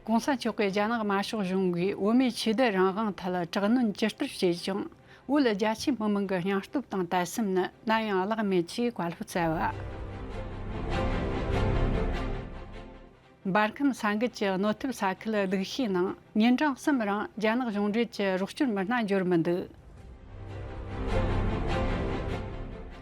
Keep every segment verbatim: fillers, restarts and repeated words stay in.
གོང་ས་མཆོག་གིས་རྒྱ་ནག་དམར་ཤོག་གཞུང་གིས་བོད་མིའི་ཆོས་དད་རང་དབང་ཐད་དྲག་གནོན་ཇི་ལྟར་བྱས་ཀྱང་། བོད་རྒྱ་ཆེའི་མི་མང་གི་སྙིང་སྟོབས་དང་དད་སེམས་ནི་ནམ་ཡང་བརླག་མེད་ཅེས་བཀའ་སློབ་སྩལ་བ། འབར་ཁམས་ས་འགུལ་གྱི་གནོད་ཐེབས་ས་ཁུལ་ལྡུག་ཤོས་ནང་ཉིན་གྲངས་གསུམ་རིང་རྒྱ་ནག་གཞུང་འབྲེལ་གྱི་རོགས་སྐྱོར་མི་སྣ་འབྱོར་མི་འདུག།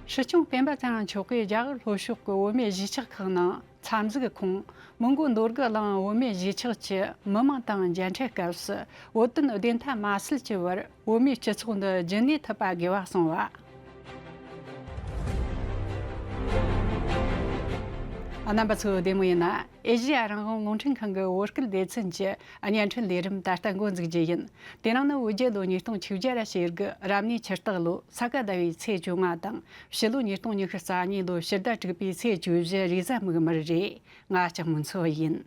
སྲིད་སྐྱོང་སྤེན་པ་ཚེ་རིང་མཆོག་གིས་རྒྱ་གར་ལྷོ་ཕྱོགས་ཀྱི་བོད་མིའི་གཞིས་ཆགས་ཁག་ནང་མཚམས་འཛུགས་ཁོངས་མི་མགོ་མདོ་དགུ་གླིང་བོད་མིའི་གཞིས་ཆགས་ཀྱི་མི་མང་དང་མཇལ་འཕྲད་སྐབས་སུ། བོད་དོན་བདེན་མཐའ་མ་སེལ་གྱི་བར་བོད་མིའི་སྤྱི་ཚོགས་འདི་རྒྱུན་གནས་ཐུབ་པ་དགོས་པ་གསུངས་པ། རྣམ་པ་ཚོ་བདེ་མོ་ཡིན་ན། ཨེ་ཤེ་ཡ་རང་དབང་རླུང་འཕྲིན་ཁང་གི་བོད་སྐད་སྡེ་ཚན་གྱི་བརྙན་འཕྲིན་ལས་རིམ་ད་ལྟ་འགོ་འཛུགས་རྒྱུ་ཡིན། དེ་རིང་ནི་བོད་རྒྱལ་ལོ་ཉིས་སྟོང་བཅུ་བརྒྱ་ར་ཞེ་དགུ་རབ་གནས་ཆུ་སྟག་ལོ་ས་ག་ཟླ་བའི་ཚེས་བཅོ་ལྔ་དང་། ཕྱི་ལོ་ཉིས་སྟོང་ཉི་ཤུ་རྩ་གཉིས་ལོ་ཕྱི་ཟླ་དྲུག་པའི་ཚེས་བཅུ་བཞི་རེས་གཟའ་མིག་དམར་རེད། ང་ལྕགས་མོ་མཚོ་ཡིན།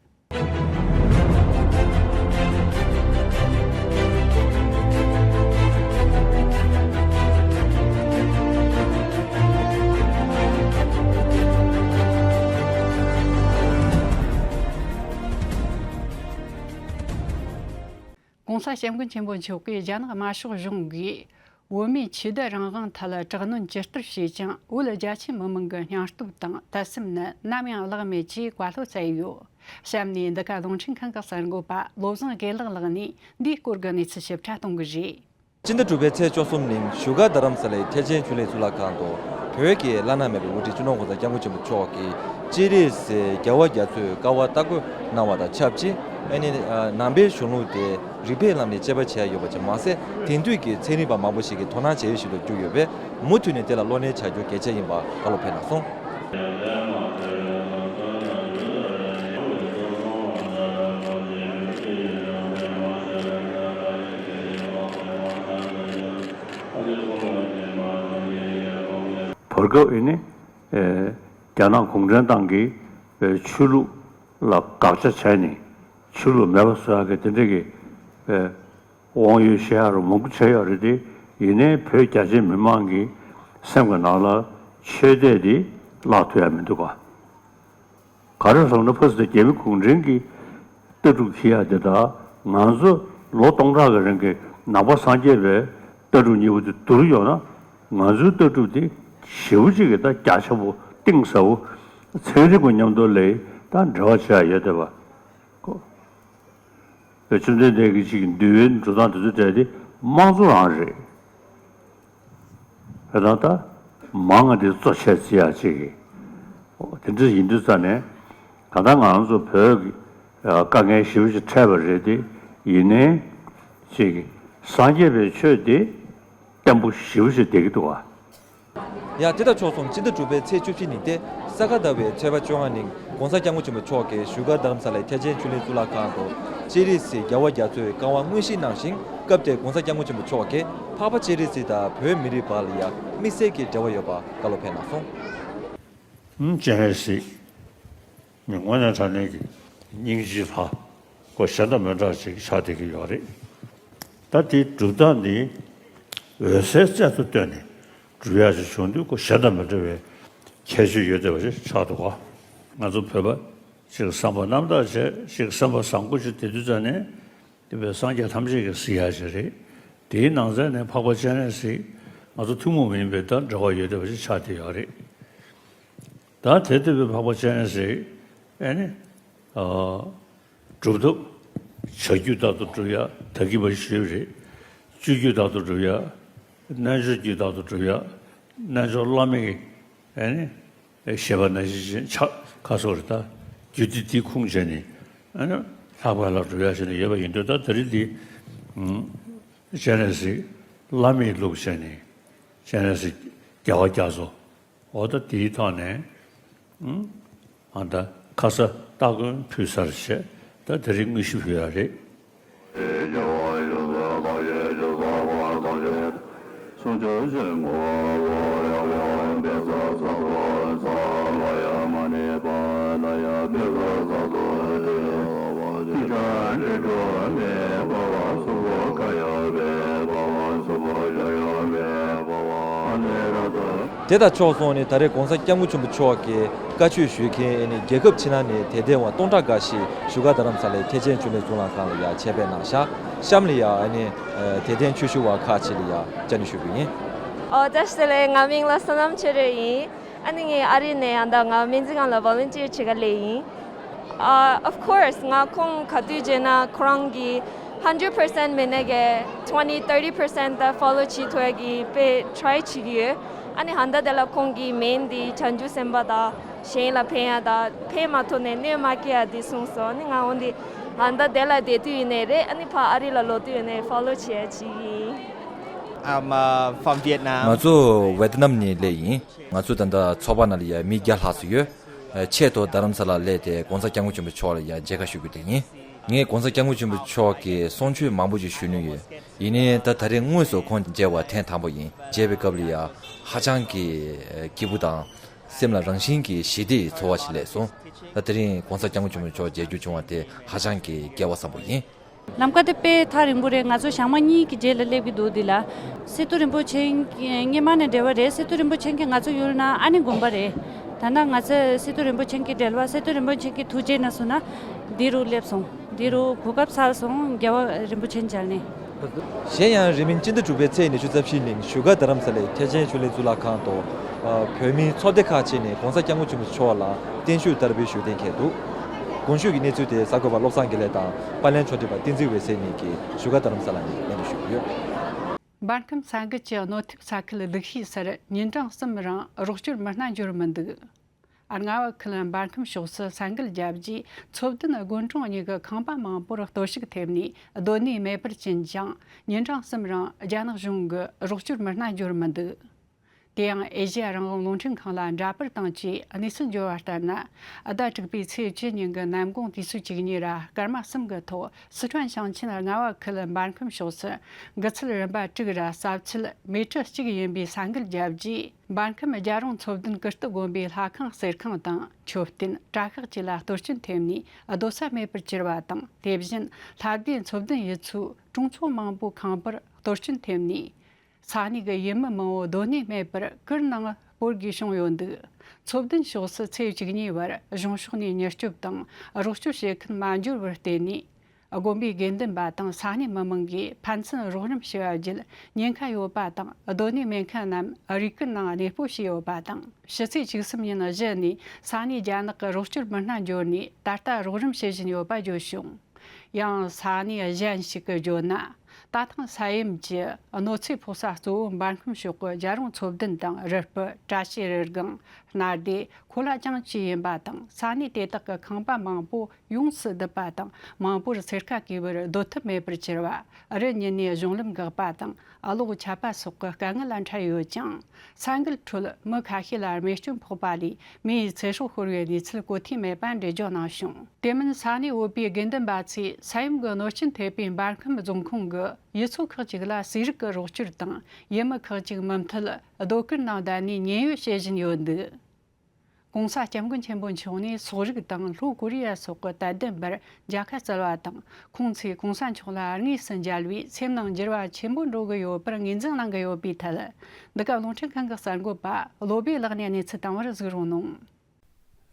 གོང་ས་སྐྱབས་མགོན་ཆེན་པོ་མཆོག་གིས་རྒྱ་ནག་དམར་ཤོག་གཞུང་གིས་བོད་མིའི་ཆོས་དད་རང་དབང་ཐད་དྲག་གནོན་ཇི་ལྟར་བྱས་ཀྱང་། བོད་རྒྱ་ཆེའི་མི་མང་གི་སྙིང་སྟོབས་དང་དད་སེམས་ནི་ནམ་ཡང་བརླག་མེད་ཅེས་བཀའ་སློབ་སྩལ་ཡོད། གཤམ་ནས་འདི་ག་རླུང་འཕྲིན་ཁང་གི་གསར་འགོད་པ་བློ་བཟང་དགེ་ལེགས་ལགས་ནས་འདིའི་སྐོར་གྱི་གནས་ཚུལ་ཞིབ་ཕྲ་གཏོང་གི་རེད། སྤྱི་ཟླ་དྲུག་པའི་ཚེས་བཅུ་གསུམ་ཉིན་བཞུགས་སྒར་རྡ་རམ་ས་ལའི་ཐེག་ཆེན་ཆོས་གླིང་གཙུག་ལག་ཁང་དུ། བོད་ཀྱི་བླ་ན་མེད་པའི་དབུ་ཁྲིད་སྤྱི་ནོར་༸གོང་ས་༸སྐྱབས་མགོན་ཆེན་པོ་མཆོག་གིས་སྤྱན་རས་གཟིགས་རྒྱལ་བ་རྒྱ་མཚོའི་དཀའ་བ་ལྟ་སྐོར་གནང་བ་དང་ཆབས་ཅིག་ཨ་ནི་ནང་པའི་གཞུང་ལུགས་དེ་རིག་པའི་ལམ་ནས་དཔྱད་པ་བྱས་ཡོད་པ་ཙམ་མ་ཟད། དེང་དུས་ཀྱི་ཚན་རིག་པ་མང་པོ་ཞིག་གིས་དོ་སྣང་བྱེད་ཡུལ་ཞིག་ཏུ་གྱུར་ཡོད་པས། མུ་མཐུད་ནས་དེ་ལ་གློག་བརྙན་བྱ་རྒྱུ་གལ་ཆེ་ཡིན་པ་བཀའ་སློབ་ཕེབས་གནང་སོང་། བར་སྐབས་ཨེ་ནི། ཨེ། རྒྱ་ནག་གུང་ཁྲན་ཏང་གིས་ཨེ་ཆོས་ལུགས་ལ་དགག་བྱ་བྱས་ནས་ཆོས་ལུགས་མེད་པ་བཟོ་ཡག་གི་དེ་འདྲ་གི་ཨེ་དབང་ཡོད་བཤད་ཡག་རུ་མང་པོ་བྱས་ཡོད་རེད་དེ། ཡིན་ནའི་བོད་རྒྱ་ཆེའི་མི་མང་གི་སེམས་ཀྱི་ནང་ལ་ཆོས་དད་དེ་བརླག་ཐུབ་ཡག་མི་འདུག་ག། ག་རེ་ཟེར་ན་ཕ་སི་ཏེ་རྒྱ་མི་གུང་ཁྲན་གྱི་ལྟ་གྲུབ་འཁྱེར་ཡག་དེ་དང་ང་ཚོ་ལོ་སྟོང་ཕྲག་གི་རིང་གི་ནང་པ་སངས་རྒྱས་པའི་ལྟ་གྲུབ་གཉིས་པོ་དེ་བསྡུར་ཡོང་ན། ང་ཚོའི་ལྟ་གྲུབ་དེ་ཞེ་པོ་ཅིག་གི་ད་རྒྱ་ཆེ་པོ་གཏིང་ཟབ་པོ་ཚན་རིག་པ་མཉམ་དུ་ལས་ད་འབྲེལ་བ་བྱེད་ཡག་ཡོད་བསྡད་པ་ཁོ། བཅོམ་ལྡན་འདས་ཀྱི་ཅིག་འདུལ་བའི་འགྲོ་སྟངས་དེ་ཚོ་གྲས་དེ་དམངས་གཙོ་རང་རེད། བོད་ནང་ད་མང་ང་དེ་གཙོ་ཆེར་བརྩི་ཡག་ཅིག་གི་དེ་འདྲ་ཡིན་དུས་ཙ་ནས། ད་ལྟ་ང་རང་ཚོ་བོད་ཀྱི་དཀའ་ངལ་ཞེ་པོ་ཅིག་འཕྲད་པ་རེད་དེ། ཡིན་ནའི་ཅིག་སངས་རྒྱས་པའི་ཆོས་དེ་བརྟན་པོ་ཞེ་པོ་ཅིག་བསྡད་ཀྱི་འདུག་ག། ཡང་དེ་དང་ཕྱོགས་མཚུངས་སྤྱི་ཟླ་དྲུག་པའི་ཚེས་བཅུ་བཞི་ཉིན་ཏེ་ས་ག་ཟླ་བའི་ཚེས་པ་བཅོ་ལྔ་ཉིན་༸གོང་ས་༸སྐྱབས་མགོན་ཆེན་པོ་མཆོག་གིས་བཞུགས་སྒར་རྡ་རམ་ས་ལའི་ཐེག་ཆེན་ཆོས་གླིང་གཙུག་ལག་ཁང་དུ་སྤྱན་རས་གཟིགས་རྒྱལ་བ་རྒྱ་མཚོའི་བཀའ་དབང་དངོས་གཞི་གནང་ཞིང་། སྐབས་དེར་༸གོང་ས་༸སྐྱབས་མགོན་ཆེན་པོ་མཆོག་གིས་འཕགས་པ་སྤྱན་རས་གཟིགས་དང་བོད་མི་རིགས་བར་ལ་ཡང་དམིགས་བསལ་གྱི་འབྲེལ་བ་ཡོད་པ་བཀའ་སློབ་ཕེབས་གནང་སོང་། སྤྱན་རས་གཟིགས་ནི་དངོས་གནས་དྲང་གནས་ཀྱི་སྙིང་རྗེའི་ལྷ་ཁོ་གཞན་དང་མི་འདྲ་བ་ཅིག་ཆགས་བསྡད་ཀྱི་ཡོད་རེད། ད་དེའི་སྒྲུབ་སྟངས་འདི་འོད་གསལ་རྩལ་དུ་བཏོན་ནས་སྒྲུབ་ཡག་ཅིག་བྱུང་དུས་ཁོ་གཞན་དང་མི་འདྲ་བའི་ཁྱད་ཆོས་ཡོད་བསྡད་པ་ཞིག་ཆགས་འདུག་ག། ང་ཚོ་བོད་པ་ཅིག་བསམ་པ་རྣམ་དག་བྱས་ཅིག་སེམས་པ་བཟང་པོ་ཅིག་བསྡད་དུས་ཙ་ནས། དེ་བས་སངས་རྒྱས་ཐམས་ཅད་ཀྱིས་གཟིགས་ཡག་ཅིག་རེད། དེའི་ནང་ཚན་ནས་འཕགས་པ་སྤྱན་རས་གཟིགས་ང་ཚོ་ཐུན་མོང་མ་ཡིན་པའི་ད་འབྲེལ་བ་ཡོད་བསྡད་པ་ཞིག་ཆགས་བསྡད་ཡོད་རེད། ད་དེ་ལྟ་བུའི་འཕགས་པ་སྤྱན་རས་གཟིགས་ཨེ་ནི། ཨ། སྒྲུབ་ཐབས་བྱ་རྒྱུད་ལྟར་དུ་སྒྲུབ་ཡག་ད་གིན་པ་ཞུས་པ་རེད། སྤྱོད་རྒྱུད་ལྟར་དུ་སྒྲུབ་ཡག་རྣལ་འབྱོར་རྒྱུད་ལྟར་དུ་སྒྲུབ་ཡག་རྣལ་འབྱོར་བླ་མེད་ཀྱི་ཨེ་ནི། ཞེས་པ་ནང་བཞིན་ཕྱག་ཁ་སོགས་རེ་ད་རྒྱུད་སྡེ་འདིའི་ཁུངས་བྱས་ནས་ཨ་ནི་ལྷག་པར་ལ་སྒྲུབ་ཡག་བྱས་ནས་ཡོད་པ་ཡིན་དུས། ད་དེ་རིང་འདི་སྤྱན་རས་གཟིགས་བླ་མེད་ལུགས་བྱས་ནས་སྤྱན་རས་གཟིགས་རྒྱལ་བ་རྒྱ་མཚོ་འོ་ད་དེའི་ཐོག་ནས་ཨ་ད་ཁ་ས་སྟ་གོན་ཕུལ་ཚར་བྱས། ད་དེ་རིང་དངོས་གཞི་ཕུལ་ཡག་རེད། དེ་དང་ཕྱོགས་མཚུངས་ནས་ད་རེས་༸གོང་ས་༸སྐྱབས་མགོན་ཆེན་པོ་མཆོག་གིས་བཀའ་ཆོས་ཞུ་མཁན་ཨ་ནི་རྒྱལ་ཁབ་ཕྱི་ནང་ནས་དད་ལྡན་བ་སྟོང་ཕྲག་འགའ་ཞིག་བཞུགས་སྒར་རྡ་རམ་ས་ལའི་ཐེག་ཆེན་ཆོས་གླིང་གཙུག་ལག་ཁང་ལ་ཡ་ཆེད་ཕེབས་གནང་ཤག་གཤམ་ལ་ཡ་ཨ་ནི་དད་ལྡན་ཆོས་ཞུ་བ་ཁག་ཅིག་ལ་ཡ་བཅར་འདྲི་ཞུ་གི་ཡིན། ཨོ་བཀྲ་ཤིས་བདེ་ལེགས། ང་མིང་ལ་བསོད་ནམས་ཆོས་སྒྲོན་ཡིན། ཨ་ནི་ངས་ཨ་རི་ནས་ཡང་ད་ང་སྨན་རྩིས་ཁང་ལ་ཝོ་ལན་ཊི་ཡར་བྱེད་ག་སླེབས་ཡིན། ཨ། of course ང་ཁོང་ག་དུས་བརྗེད་ན་ཁོ་རང་གི་hundred percent མེད་ན་གི་twenty thirty percent ད་ཕོ་ལོ་བྱེད་ཐུབ་ཡ་གི་དཔེ་ཊ་རའི་བྱེད་ཀྱི་ཡོད། ཨ་ནི་ཧ་ད་དེ་ལ་ཁོང་གི་མེན་དེ་བྱང་ཆུབ་སེམས་དཔའ་དང་གཞན་ལ་ཕན་ཡ་དང་ཕན་མ་ཐོགས་ནས་གནོད་མ་སྐྱེལ་ཡ་དེ་གསུངས་སོང་། ཨ་ནི་ང་འོན་ཏེ་ཧ་ད་དེ་ལ་བསྡད་དུས་ཡིན་ནའི་རེད། ཨ་ནི་ཕ་ཨ་རི་ལ་ལོག་དུས་ཡིན་ནའི་ཕོ་ལོ་བྱེད་ཡ་བྱེད་ཀྱི་ཡིན། I'm uh, from Vietnam. ང་ཚོ་ཝེ་ཏི་ནམ་ནས་སླེབས་ཡིན། ང་ཚོ་ད་ལྟ་ཚོགས་པ་ནང་ལ་ཡ་མི་བརྒྱ་ལྷག་ཙམ་ཡོད། ཆེད་དུ་རྡ་རམ་ས་ལ་སླེབས་ཏེ་༸གོང་ས་༸སྐྱབས་མགོན་ཆེན་པོ་མཆོག་ལ་ཡ་མཇལ་ཁ་ཞུ་རྒྱུ་དེ་ཡིན། ངས་༸གོང་ས་༸སྐྱབས་མགོན་ཆེན་པོ་མཆོག་གི་གསུང་ཆོས་མང་པོ་ཞིག་ཞུས་ནས་ཡོད། ཡིན་ནའི་ད་ད་རེས་དངོས་སུ་ཁོང་མཇལ་བ་ཐེངས་དང་པོ་ཡིན། མཇལ་བའི་སྐབས་ལ་ཡ་ཧ་ཅང་གི་སྐྱིད་པོ་དང་སེམས་ལ་རང་བཞིན་གྱི་ཞི་བདེའི་ཚོར་བ་ཞིག་སླེབས་སོང་། ད་དེ་རིང་༸གོང་ས་༸སྐྱབས་མགོན་ཆེན་པོ་མཆོག་མཇལ་རྒྱུ་བྱུང་བ་དེ་ཧ་ཅང་གི་སྐལ་བ་བཟང་པོ་ཡིན། ལམ་ཀ་དེ་དཔེ་ཐག་རིང་པོ་རེད། ང་ཚོ་ཞག་མ་གཉིས་ཀྱི་རྗེས་ལ་སླེབས་ཀྱི་འདུག་འདི་ལ། སི་ཏུ་རིན་པོ་ཆེ་སྔོན་མ་ནས་འབྲེལ་བ་རེད། སི་ཏུ་རིན་པོ་ཆེ་གིས་ང་ཚོ་ཡུལ་ན་ཨ་ནི་དགོན་པ་རེད། ད་ནང་ང་ཚོ་སི་ཏུ་རིན་པོ་ཆེ་གི་འབྲེལ་བ། སི་ཏུ་རིན་པོ་ཆེ་གི་ཐུགས་རྗེ་ན་སོང་ན་འདི་རུ་སླེབས་སོང་། འདི་རུ་གོ་སྐབས་སལ་སོང་རྒྱལ་བ་རིན་པོ་ཆེ་མཇལ་ནས། གཞན་ཡང་རིང་མིན་སྤྱི་ཟླ་དྲུག་པའི་ཚེས་ཉི་ཤུ་རྩ་བཞིའི་ཉིན་བཞུགས་སྒར་རྡ་རམ་ས་ལའི་ཐེག་ཆེན་ཆོས་གླིང་གཙུག་ལག་ཁང་དུ་བོད་མིའི་ཚོགས་སྡེ་ཁག་ཅིག་ནས་༸གོང་ས་༸སྐྱབས་མགོན་ཆེན་པོ་མཆོག་ལ་བརྟན་བཞུགས་བསྟར་འབུལ་ཞུ་གཏན་འཁེལ་འདུག། གོང་ཞུས་ཀྱི་གནས་ཚུལ་དེ་གསར་འགོད་པ་བློ་བཟང་དགེ་ལེགས་དང་པར་ལེན་ཕྱོགས་སྒྲིག་པ་བསྟན་འཛིན་འོད་ཟེར་གཉིས་ཀྱིས་བཞུགས་སྒར་རྡ་རམ་ས་ལ་ནས་ལན་འདེབས་ཞུས་ཡོད། འབར་ཁམས་ས་འགུལ་གྱི་གནོད་ཐེབས་ས་ཁུལ་ལུག་ཤུལ་སར་ཉིན་གྲངས་གསུམ་རིང་རོགས་སྐྱོར་མི་སྣ་འབྱོར་མི་འདུག། རྔ་བ་ཁུལ་འབར་ཁམས་ཕྱོགས་སུ་ས་འགུལ་བརྒྱབ་རྗེས་མཚོ་བདུན་དགོན་གྲོང་གཉིས་ཀྱི་ཁང་པ་མང་པོར་གཏོར་བཤིག་ཐེབས་ནས་སྡོད་གནས་མེད་པར་ཕྱིན་ཅིང་། ཉིན་གྲངས་གསུམ་རིང་རྒྱ་ནག་གཞུང་གི་རོགས་སྐྱོར་མི་སྣ་འབྱོར་མི་འདུག། དེ་ཡང་ཨེ་ཤེ་ཡ་རང་དབང་རླུང་འཕྲིན་ཁང་ལ་འདྲ་པར་དང་བཅས་གནས་ཚུལ་འབྱོར་བ་ལྟར་ན། ཟླ་དྲུག་པའི་ཚེས་བཅུ་ཉིན་གྱི་ནམ་གུང་དུས་ཚོད་བཅུ་གཉིས་ར་སྐར་མ་གསུམ་གྱི་ཐོག་སི་ཁྲོན་ཞིང་ཆེན་རྔ་བ་ཁུལ་འབར་ཁམས་ཕྱོགས་སུ་དགུ་ཚད་རིམ་པ་དྲུག་ར་ས་ཚད་མེ་ཊར་གཅིག་ཡིན་པའི་ས་འགུལ་བརྒྱབ་རྗེས། འབར་ཁམས་རྒྱལ་རོང་མཚོ་བདུན་ཀིརྟི་དགོན་པའི་ལྷ་ཁང་གསེར་ཁང་དང་མཆོད་རྟེན་གྲྭ་ཤག་བཅས་ལ་གཏོར་སྐྱོན་ཐེབས་ནས་སྡོད་ས་མེད་པར་གྱུར་བ་དང་། དེ་བཞིན་ལྷ་སྡེ་མཚོ་བདུན་ཡུལ་ཚོའི་གྲོང་ཚོ་མང་པོའི་ཁང་པར་གཏོར་སྐྱོན་ཐེབས་ནས། ས་གནས་ཀྱི་ཡུལ་མི་མང་བོ་སྡོད་གནས་མེད་པར་གུར་ནང་སྤོར་དགོས་བྱུང་ཡོད་འདུག། མཚོ་བདུན་ཕྱོགས་སུ་ཚེས་བཅུ་གཉིས་བར་གཞུང་ཕྱོགས་ནས་མྱུར་སྐྱོབ་དང་རོགས་སྐྱོར་བྱེད་མཁན་མ་འབྱོར་བར་བརྟེན་ནས། དགོན་པའི་དགེ་འདུན་པ་དང་ས་གནས་མི་མང་གིས་ཕན་ཚུན་རོགས་རམ་བྱས་པ་བརྒྱུད། ཉེན་ཁ་ཡོད་པ་དང་སྡོད་གནས་མེད་མཁན་རྣམས་རུས་སྐོར་ནང་གནས་སྤོ་བྱས་ཡོད་པ་དང་། ཕྱི་ཚེས་བཅུ་གསུམ་ཉིན་གཞི་ནས་ས་གནས་རྒྱ་ནག་གི་རོགས་སྐྱོར་མི་སྣ་འབྱོར་ནས་ད་ལྟ་རོགས་རམ་བྱེད་བཞིན་ཡོད་པ་བརྗོད་བྱུང་། ཡང་ས་གནས་གཞན་ཞིག་གིས་བརྗོད་ན། ད་ཐེངས་ས་ཡོམ་གྱི་གནོད་འཚེ་ཕོག་ས་གཙོ་བོ་འབར་ཁམས་ཕྱོགས་ཀྱི་རྒྱལ་རོང་མཚོ་བདུན་དང་རི་སྤུ། བཀྲ་ཤིས་རི་སྒང་། སྣར་སྡེ། གོ་ལ་ལྗང་བཅས་ཡིན་པ་དང་། ས་གནས་དེ་དག་གི་ཁང་པ་མང་པོ་ཡོངས་སུ་བསྡུས་པ་དང་། མང་པོར་འཚེར་ཁ་གས་པར་སྡོད་ཐབས་མེད་པར་གྱུར་བ། རི་ཉིལ་ནས་གཞུང་ལམ་འགག་པ་དང་། གློག་ཆད་པ་སོགས་ཀྱི་དཀའ་ངལ་ལ་འཕྲད་ཡོད་ཅིང་། ས་འགུལ་ཁྲོད་མི་ཁ་ཤས་ལ་རྨས་སྐྱོན་ཕོག་པ་ལས། མིའི་ཚེ་སྲོག་ཤོར་བའི་གནས་ཚུལ་གོ་ཐོས་མེད་པ་འགྲེལ་བརྗོད་གནང་བྱུང་། དེ་མིན་ས་གནས་བོད་པའི་དགེ་འདུན་པ་ཚོས་ས་ཡོམ་གྱི་གནོད་སྐྱོན་ཐེབས་པའི་འབར་ཁམས་རྫོང་ཁོངས་ཀྱི་ཡུལ་ཚོ་ཁག་ཅིག་ལ་ཟས་རིགས་ཀྱི་རོགས་སྐྱོར་དང་། ཡུལ་མི་ཁག་ཅིག་མུ་མཐུད་སྡོད་གུར་ནང་བསྡད་ནས་ཉེན་གཡོལ་བྱེད་བཞིན་ཡོད་འདུག། ༸གོང་ས་༸སྐྱབས་མགོན་ཆེན་པོ་མཆོག་ནས་སོག་རིགས་དང་ལྷོ་ཀོ་རི་ཡ་སོགས་ཀྱི་དད་ལྡན་པར་མཇལ་ཁ་བསྩལ་བ་དང་། ཁོང་ཚོས་༸གོང་ས་མཆོག་ལ་དངོས་སུ་མཇལ་བས་སེམས་ནང་འགྱུར་བ་ཆེན་པོ་འགྲོ་གི་ཡོད་པར་ངོས་འཛིན་གནང་གི་ཡོད་པའི་ཐད། འདི་ག་རླུང་འཕྲིན་ཁང་གི་གསར་འགོད་པ་བློ་བྷེ་ལགས་ནས་གནས་ཚུལ་དང་པོར་གཟིགས་རོགས་གནང་།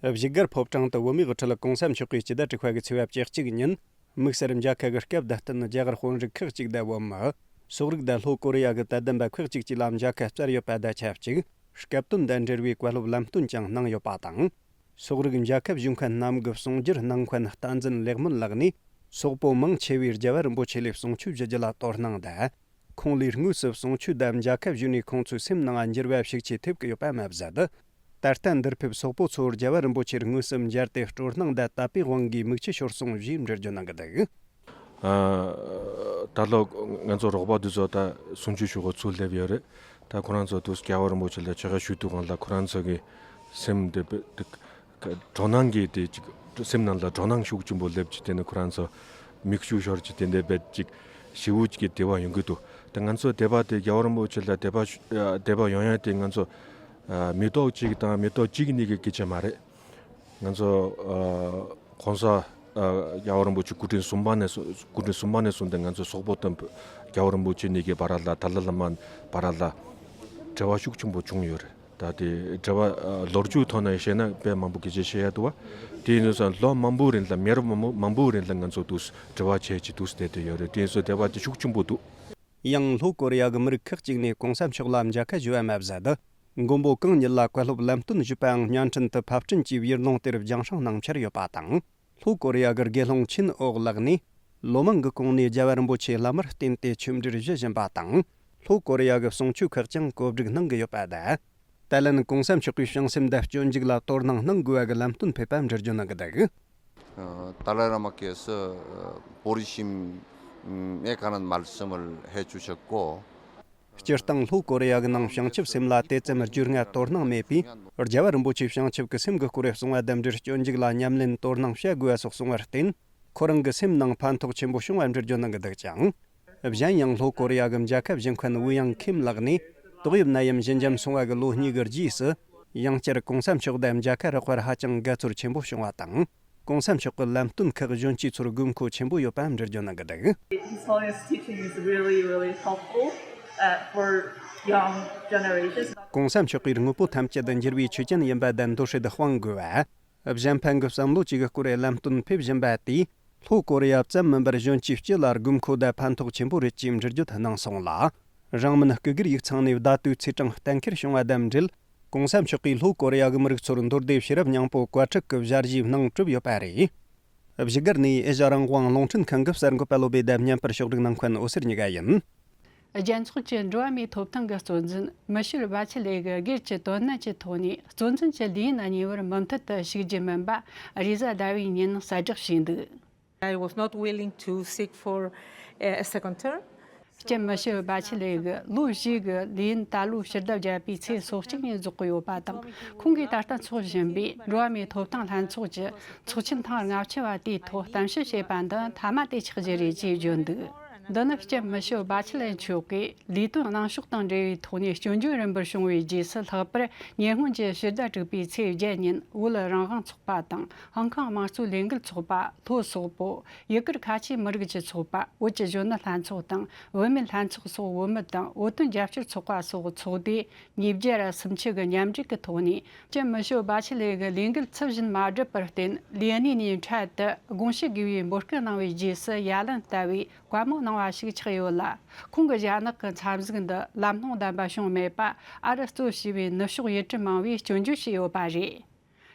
བཞུགས་སྒར་ཕོ་བྲང་དུ་བོད་མིའི་དབུ་ཁྲིད་༸གོང་ས་མཆོག་གིས་སྤྱི་ཟླ་དྲུག་པ་གི་ཚེས་པ་བཅུ་གཅིག་ཉིན། དམིགས་བསལ་མཇལ་ཁ་གི་སྐབས་བསྡད་དོན་རྒྱ་གར་དཔོན་རིགས་ཁག་ཅིག་དང་བོད་མི། སོག་རིགས་དང་ལྷོ་ཀོ་རི་ཡ་གི་དད་ལྡན་པ་ཁག་ཅིག་བཅས་ལ་མཇལ་ཁ་བསྩལ་ཡོད་པ་དང་ཆབས་ཅིག། སྐབས་དོན་དང་འབྲེལ་བའི་བཀའ་སློབ་ལམ་སྟོན་ཀྱང་གནང་ཡོད་པ་དང་། སོག་རིགས་མཇལ་ཁ་ཞུ་མཁན་རྣམས་ཀྱི་གསུང་སྒྱུར་གནང་མཁན་བསྟན་འཛིན་ལེགས་སྨོན་ལགས་ནས། སོག་པོ་མང་ཆེ་བས་རྒྱལ་བ་རིན་པོ་ཆེ་ལས་གསུང་ཆོས་ཞུ་རྒྱུ་ལ་དོ་སྣང་དང་། ཁོང་ལས་དངོས་སུ་གསུང་ཆོས་དང་མཇལ་ཁ་ཞུས་ནས་ཁོང་ཚོའི་སེམས་ནང་འགྱུར་བ་ཤུགས་ཆེ་ཐེབས་ཀྱི་ཡོད་པ་མ་ཟད། ད་ལྟ་འདིར་ཕེབས་སོག་པོ་ཚོ་རྒྱལ་བ་རིན་པོ་ཆེར་དངོས་སུ་མཇལ་ཏེ་སྤྲོ་སྣང་དང་དད་པའི་དབང་གིས་མིག་ཆུ་ཤོར་སོང་ཞེས་འགྲེལ་བརྗོད་གནང་གི་འདུག། ཨ། ད་ལོ་ང་ཚོ་རོགས་པ་འདི་ཚོ་ད་གསུང་ཆོས་ཞུ་གི་ཚུར་སླེབས་ཡོད་རེད། ད་ཁོ་རང་ཚོ་དུས་རྒྱལ་བ་རིན་པོ་ཆེ་ལ་ཆོས་ཁ་ཞུ་དུས་སྒང་ལ་ཁོ་རང་ཚོ་གི་སེམས་དེ་དཔེ་དེ་སྤྲོ་སྣང་གིས་དེ་ཅིག་སེམས་ནང་ལ་སྤྲོ་སྣང་ཤུགས་ཆེན་པོ་སླེབས་ཀྱི། དེ་ནས་ཁོ་རང་ཚོ་མིག་ཆུ་ཤོར་གྱི། དེ་འདྲའི་དཔེ་ཅིག་ཞེ་པོ་ཅིག་གི་དད་པ་ཡོང་གི་འདུག། ད་ང་ཚོ་དད་པ་དེ་རྒྱལ་བ་རིན་པོ་ཆེ་ལ་དད་པ་ཞུ་དད་པ་ཡོང་ཡ་དེ་ང་ཚོ་མི་ཐོག་གཅིག་དང་མི་ཐོག་གཅིག་གཉིས་ཀྱི་སྐད་ཆ་མ་རེད། ང་ཚོ་ཨ་༸གོང་ས་ཨ་རྒྱལ་བ་རིན་པོ་ཆེ་སྐུ་ཕྲེང་གསུམ་པ་ནས་བཟུང་། སྐུ་ཕྲེང་གསུམ་པ་ནས་བཟུང་སྟེ་ང་ཚོ་སོག་པོ་དང་རྒྱལ་བ་རིན་པོ་ཆེ་གཉིས་ཀྱི་བར་ལ། ཏཱ་ལའི་བླ་མ་བར་ལ་འབྲེལ་བ་ཤུགས་ཆེན་པོ་བྱུང་ཡོད་རེད། ད་དེ་འབྲེལ་བ་ཨ་ལོ་རྒྱུས་ཐོག་ནས་བཤད་ན་དཔེ་མང་པོ་སྐད་ཆ་བཤད་ཡ་འདུག་བ། དེ་ཡིན་དུས་ཙང་ལོ་མང་པོའི་རིང་ལ་མི་རབས་མང་པོ་མང་པོའི་རིང་ལ་ང་ཚོ་དུས་འབྲེལ་བ་བྱས་ཀྱི་དུས་བསྡད་དེ་ཡོད་རེད། དེ་ཡིན་ཙང་འབྲེལ་བ་དེ་ཤུགས་ཆེན་པོ་འདུག། ཡང་ལྷོ་ཀོ་རི་ཡ་གི་མི་རིགས་ཁག་ཅིག་ནས་གོང་ས་མཆོག་ལ་མཇལ་ཁ་ཞུ་བ་མ་ཟད། མགོན་པོ་གང་ཉིད་ལ་བཀའ་སློབ་ལམ་སྟོན་ཞུས་པའང་བརྙན་འཕྲིན་དུ་ཕབ་སྐྲུན་གྱིས་དབྱིན་ལུང་དེར་རྒྱང་སྲིང་གནང་འཆར་ཡོད་པ་དང་། ལྷོ་ཀོ་རི་ཡ་གི་དགེ་སློང་ཆིན་ཨོག་ལགས་ནས་ལོ་མང་གི་གོང་ནས་རྒྱལ་བ་རིན་པོ་ཆེའི་བླ་མར་བསྟེན་ཏེ་ཆོས་འབྲེལ་ཞུ་བཞིན་པ་དང་། ལྷོ་ཀོ་རི་ཡ་གི་གསུང་ཆོས་ཁག་ཀྱང་གོ་སྒྲིག་གནང་གི་ཡོད་པ་དང་། ཏཱ་ལན་གོང་ས་མཆོག་གིས་བྱང་སེམས་དང་སྤྱོད་འཇུག་ལ་དོ་སྣང་གནང་དགོས་པ་གི་ལམ་སྟོན་ཕེབས་པ་འགྲེལ་བརྗོད་གནང་གི་འདུག། ད་ལན་ར་མ་ཀེ་སི་པོ་རི་ཤིམ་ཨེ་ཀ་ནན་མལ་སི་མལ་ཧེ་ཆུ་ཆ་ཀོ། སྤྱིར་བཏང་ལྷོ་ཀོ་རི་ཡ་གི་ནང་བྱང་ཆུབ་སེམས་ལ་དེ་ཙམ་རྒྱུས་མངའ་དོ་སྣང་མེད་པས། རྒྱལ་བ་རིན་པོ་ཆེས་བྱང་ཆུབ་ཀྱི་སེམས་ཀྱི་སྐོར་གསུང་བ་དང་འབྲེལ་སྤྱོད་འཇུག་ལ་ཉམས་ལེན་དོ་སྣང་བྱ་དགོས་པ་སོགས་གསུང་བར་བརྟེན། ཁོ་རང་གི་སེམས་ནང་ཕན་ཐོགས་ཆེན་པོ་བྱུང་བ་འགྲེལ་བརྗོད་གནང་གི་འདུག་ཅིང་། གཞན་ཡང་ལྷོ་ཀོ་རི་ཡ་གི་མཇལ་ཁ་བཞེས་མཁན་ཝུ་ཡང་ཁིམ་ལགས་ནས། ཏོག་དབྱིབས་ནད་ཡམས་ཞི་འཇམ་སོང་བ་གི་ལོ་གཉིས་ཀྱི་རྗེས་སུ། ཡང་བསྐྱར་གོང་ས་མཆོག་དང་མཇལ་ཁ་རག་པར་ཧ་ཅང་དགའ་ཚོར་ཆེན་པོ་བྱུང་བ་དང་། གོང་ས་མཆོག་གི་ལམ་སྟོན་ཁག་གཞོན་སྐྱེས་ཚོར་དགོས་མཁོ་ཆེན་པོ་ཡོད་པ་འགྲེལ་བརྗོད་གནང་གི་འདུག། His Holiness' teaching is really, really helpful, uh, for young generations. ༧གོང་ས་མཆོག་གིས་དངོས་པོ་ཐམས་ཅད་འགྱུར་བའི་ཆོས་ཅན་ཡིན་པ་དང་འདུ་ཤེས་སྤང་དགོས་པ། གཞན་ཕན་གྱི་བསམ་བློ་བཅས་ཀྱི་སྐོར་ལམ་སྟོན་ཕེབས་བཞིན་པ་དེས། ལྷོ་ཀོ་རི་ཡ་ཙམ་མིན་པར་གཞོན་སྐྱེས་སྤྱི་ལ་དགོས་མཁོ་དང་ཕན་ཐོགས་ཆེན་པོ་རེད་ཅེས་འགྲེལ་བརྗོད་གནང་སོང་ལ། རང་མིན་སྐུ་སྒེར་ཡིག་ཚང་ནས་བརྡ་དོའི་ཚེས་གྲངས་གཏན་འཁེལ་བྱུང་བ་དང་འབྲེལ། གོང་ས་མཆོག་གིས་ལྷོ་ཀོ་རི་ཡ་གི་མི་རིགས་ཚོར་མདོར་བསྡུས་ཤེས་རབ་སྙིང་པོ་བཀའ་ཕྲག་གི་ཞལ་བཞེས་གནང་གྲུབ་ཡོད་པ་རེད། བཞུགས་སྒར་ནས་ཨེ་ཤ་རང་དབང་རླུང་འཕྲིན་ཁང་གི་གསར་འགོད་པ་བློ་བྷེ་དང་བརྙན་པར་ཕྱོགས་སྒྲིག་གནང་མཁན་འོད་ཟེར་གཉིས་ཀ་ཡིན། རྒྱལ་ཚོགས་ཀྱི་འགྲོ་བ་མིའི་ཐོབ་ཐང་གི་གཙོ་འཛིན་མི་ཤེལ་བྷ་ཆི་ལེ་གིས་སྒེར་གྱི་དོན་གནད་ཀྱི་ཐོག་ནས་གཙོ་འཛིན་གྱི་ལས་ཡུན་གཉིས་པར་མུ་མཐུད་དུ་ཞུགས་རྒྱུ་མིན་པ་རེས་གཟའ་ཟླ་བའི་ཉིན་གསལ་བསྒྲགས་བྱས་འདུག། I was not willing to seek for a second term. ལྕམ་མི་ཤེལ་བྷ་ཆི་ལེ་གིས་ལོ་བཞི་གི་ལས་ཡུན་ད་ལོའི་ཕྱི་ཟླ་བརྒྱད་པའི་ཚེས་སོ་གཅིག་ཉིན་རྫོགས་ཀྱི་ཡོད་པ་དང་། ཁོང་གིས་ད་ལྟ་འཚོགས་བཞིན་པའི་འགྲོ་བ་མིའི་ཐོབ་ཐང་ལྷན་ཚོགས་ཀྱི་ཚོགས་ཆེན་ཐེངས་ལྔ་བཅུ་བ་དེའི་ཐོག་གཏམ་བཤད་བྱས་པ་འདི་མཐའ་མ་དེ་ཆགས་རྒྱུ་རེད་ཅེས་བརྗོད་འདུག། འདི་ནི་ལྕམ་མི་ཤེལ་བྷ་ཆི་ལེ་མཆོག་གིས་ལས་དོན་གནང་ཕྱོགས་དང་འབྲེལ་བའི་ཐོག་ནས་སྐྱོན་བརྗོད་རིམ་པར་བྱུང་བའི་རྗེས་སུ། ལྷག་པར་ཉེ་སྔོན་གྱི་ཕྱི་ཟླ་དྲུག་པའི་ཚེས་བརྒྱད་ཉིན་བོད་རང་དབང་ཚོགས་པ་དང་ཧོང་ཀོང་དམངས་གཙོའི་ལས་འགུལ་ཚོགས་པ། ལྷོ་སོག་པོ། ཡུ་གུར་ཁ་ཆེའི་མི་རིགས་ཀྱི་ཚོགས་པ། བོད་ཀྱི་གཞོན་ནུ་ལྷན་ཚོགས་དང་བུད་མེད་ལྷན་ཚོགས་སོགས། བུད་མེད་དང་བོད་དོན་རྒྱབ་སྐྱོར་ཚོགས་པ་སོགས་ཚོགས་སྡེ་ཉིས་བརྒྱ་ར་སུམ་ཅུ་གི་མཉམ་འབྲེལ་གྱི་ཐོག་ནས། ལྕམ་མི་ཤེལ་བྷ་ཆི་ལེ་གིས་ལས་འགུལ་ཚུལ་བཞིན་མ་བསྒྲུབས་པར་བརྟེན། ལས་གནས་ནས་འཕྲལ་དུ་དགོངས་ཞུ་དགོས་པའི་འབོད་སྐུལ་གནང་བའི་རྗེས་སུ། ཡ་ལན་ལྟ་བུའི་བཀའ་མོལ་གནང་བ་ཞིག་ཆགས་ཡོད་ལ། ཁོང་གི་ཞྭ་ནག་གི་འཚབ་འཛུགས་འདི་ལམ་ལྷོང་ལྡན་པ་བྱུང་མེད་པ། ཨ་རི་གཙོ་བྱས་པའི་ནུབ་ཕྱོགས་ཡུལ་གྲུ་མང་བས་སྐྱོན་བརྗོད་བྱས་ཡོད་པ་རེད།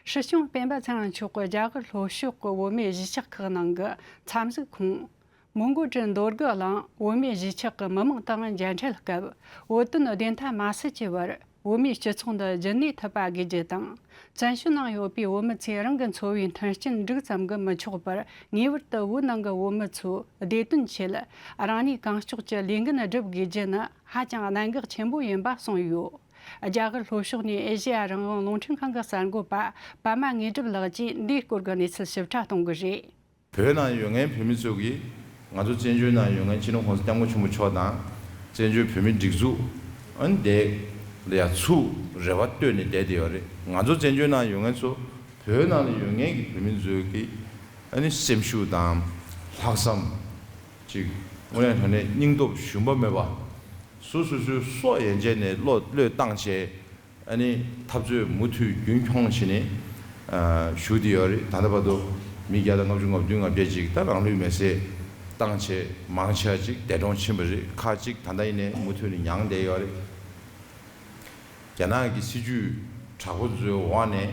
སྲིད་སྐྱོང་སྤེན་པ་ཚེ་རིང་མཆོག་གིས་རྒྱ་གར་ལྷོ་ཕྱོགས་ཀྱི་བོད་མིའི་གཞིས་ཆགས་ཁག་ནང་གི་འཚབ་འཛུགས་ཁོངས། མོན་གྷོ་གྲུ་མདོ་སྒང་གླིང་བོད་མིའི་གཞིས་ཆགས་ཀྱི་མི་མང་དང་མཇལ་འཕྲད་སྐབས། བོད་དོན་བདེན་མཐའ་མ་གསལ་གྱི་བར་བོད་མིའི་སྤྱི་ཚོགས་འདི་རྒྱུན་གནས་ཐུབ་པ་དགོས་རྒྱུ་དང་། བཙན་བྱོལ་ནང་ཡོད་པའི་བོད་མི་ཚོས་རང་གི་འཚོ་བའི་མཐུན་རྐྱེན་འགྲིག་ཙམ་གྱིས་མི་ཆོག་པར། ངེས་པར་དུ་བོད་ནང་གི་བོད་མི་ཚོའི་བདེ་དོན་ཆེད། རང་ཉིད་གང་ལྕོགས་ཀྱིས་ལས་འགན་བསྒྲུབ་དགོས་རྒྱུ་ནི་ཧ་ཅང་གནད་འགག་ཆེན་པོ་ཡིན་པ་གསུངས་ཡོད། རྒྱ་གར་ལྷོ་ཕྱོགས་ནས་ཨེ་ཤེ་ཡ་རང་དབང་རླུང་འཕྲིན་ཁང་གི་གསར་འགོད་པ་པདྨ་དངོས་གྲུབ་ལགས་ཀྱིས་འདིའི་སྐོར་གྱི་གནས་ཚུལ་ཞིབ་ཕྲ་གཏོང་གི་རེད། བོད་ནང་ཡོད་མཁན་བོད་མི་ཚོ་གིས་ང་ཚོ་བཙན་བྱོལ་ནང་ཡོད་མཁན་སྤྱི་ནོར་༸གོང་ས་༸སྐྱབས་མགོན་ཆེན་པོ་མཆོག་དང་། བཙན་བྱོལ་བོད་མིའི་སྒྲིག་འཛུགས་ཨ་ནི་དེ་ལ་ཡ་ཚུར་རེ་བ་བཏོན་ནས་བསྡད་བསྡད་ཡོད་རེད། ང་ཚོ་བཙན་བྱོལ་ནང་ཡོད་མཁན་ཚོ་བོད་ནང་ལ་ཡོད་མཁན་གྱི་བོད་མི་ཚོ་གི་ཨ་ནི་སེམས་ཤུགས་དང་ལྷག་བསམ་ཅིག་དངོས་གནས་དྲང་གནས་སྙིང་སྟོབས་ཞུམ་པ་མེད་པ། སོ་སོ་སོའི་སྲོག་ཡན་ཆད་ནས་བློས་བློས་བཏང་བྱས། ཨ་ནི་འཐབ་རྩོད་མུ་མཐུད་རྒྱུན་འཁྱོངས་བྱས་ནས་ཨ་བཞུགས་བསྡད་ཡོད་རེད། ད་ལྟ་བར་དུ་མི་བརྒྱ་དང་ལྔ་བཅུ་ང་བདུན་ང་བརྒྱད་ཅིག་ད་རང་ལུས་མེར་སྲེག་བཏང་བྱས་མང་ཆེ་བ་ཅིག་འདས་གྲོངས་ཕྱིན་པ་རེད། ཁག་ཅིག་ད་ལྟ་ཡིན་ནའི་མུ་མཐུད་ནས་མྱངས་བསྡད་ཡོད་རེད། རྒྱ་ནག་གི་སྲིད་ཇུས་དྲག་པོ་ཚོའི་འོག་ནས་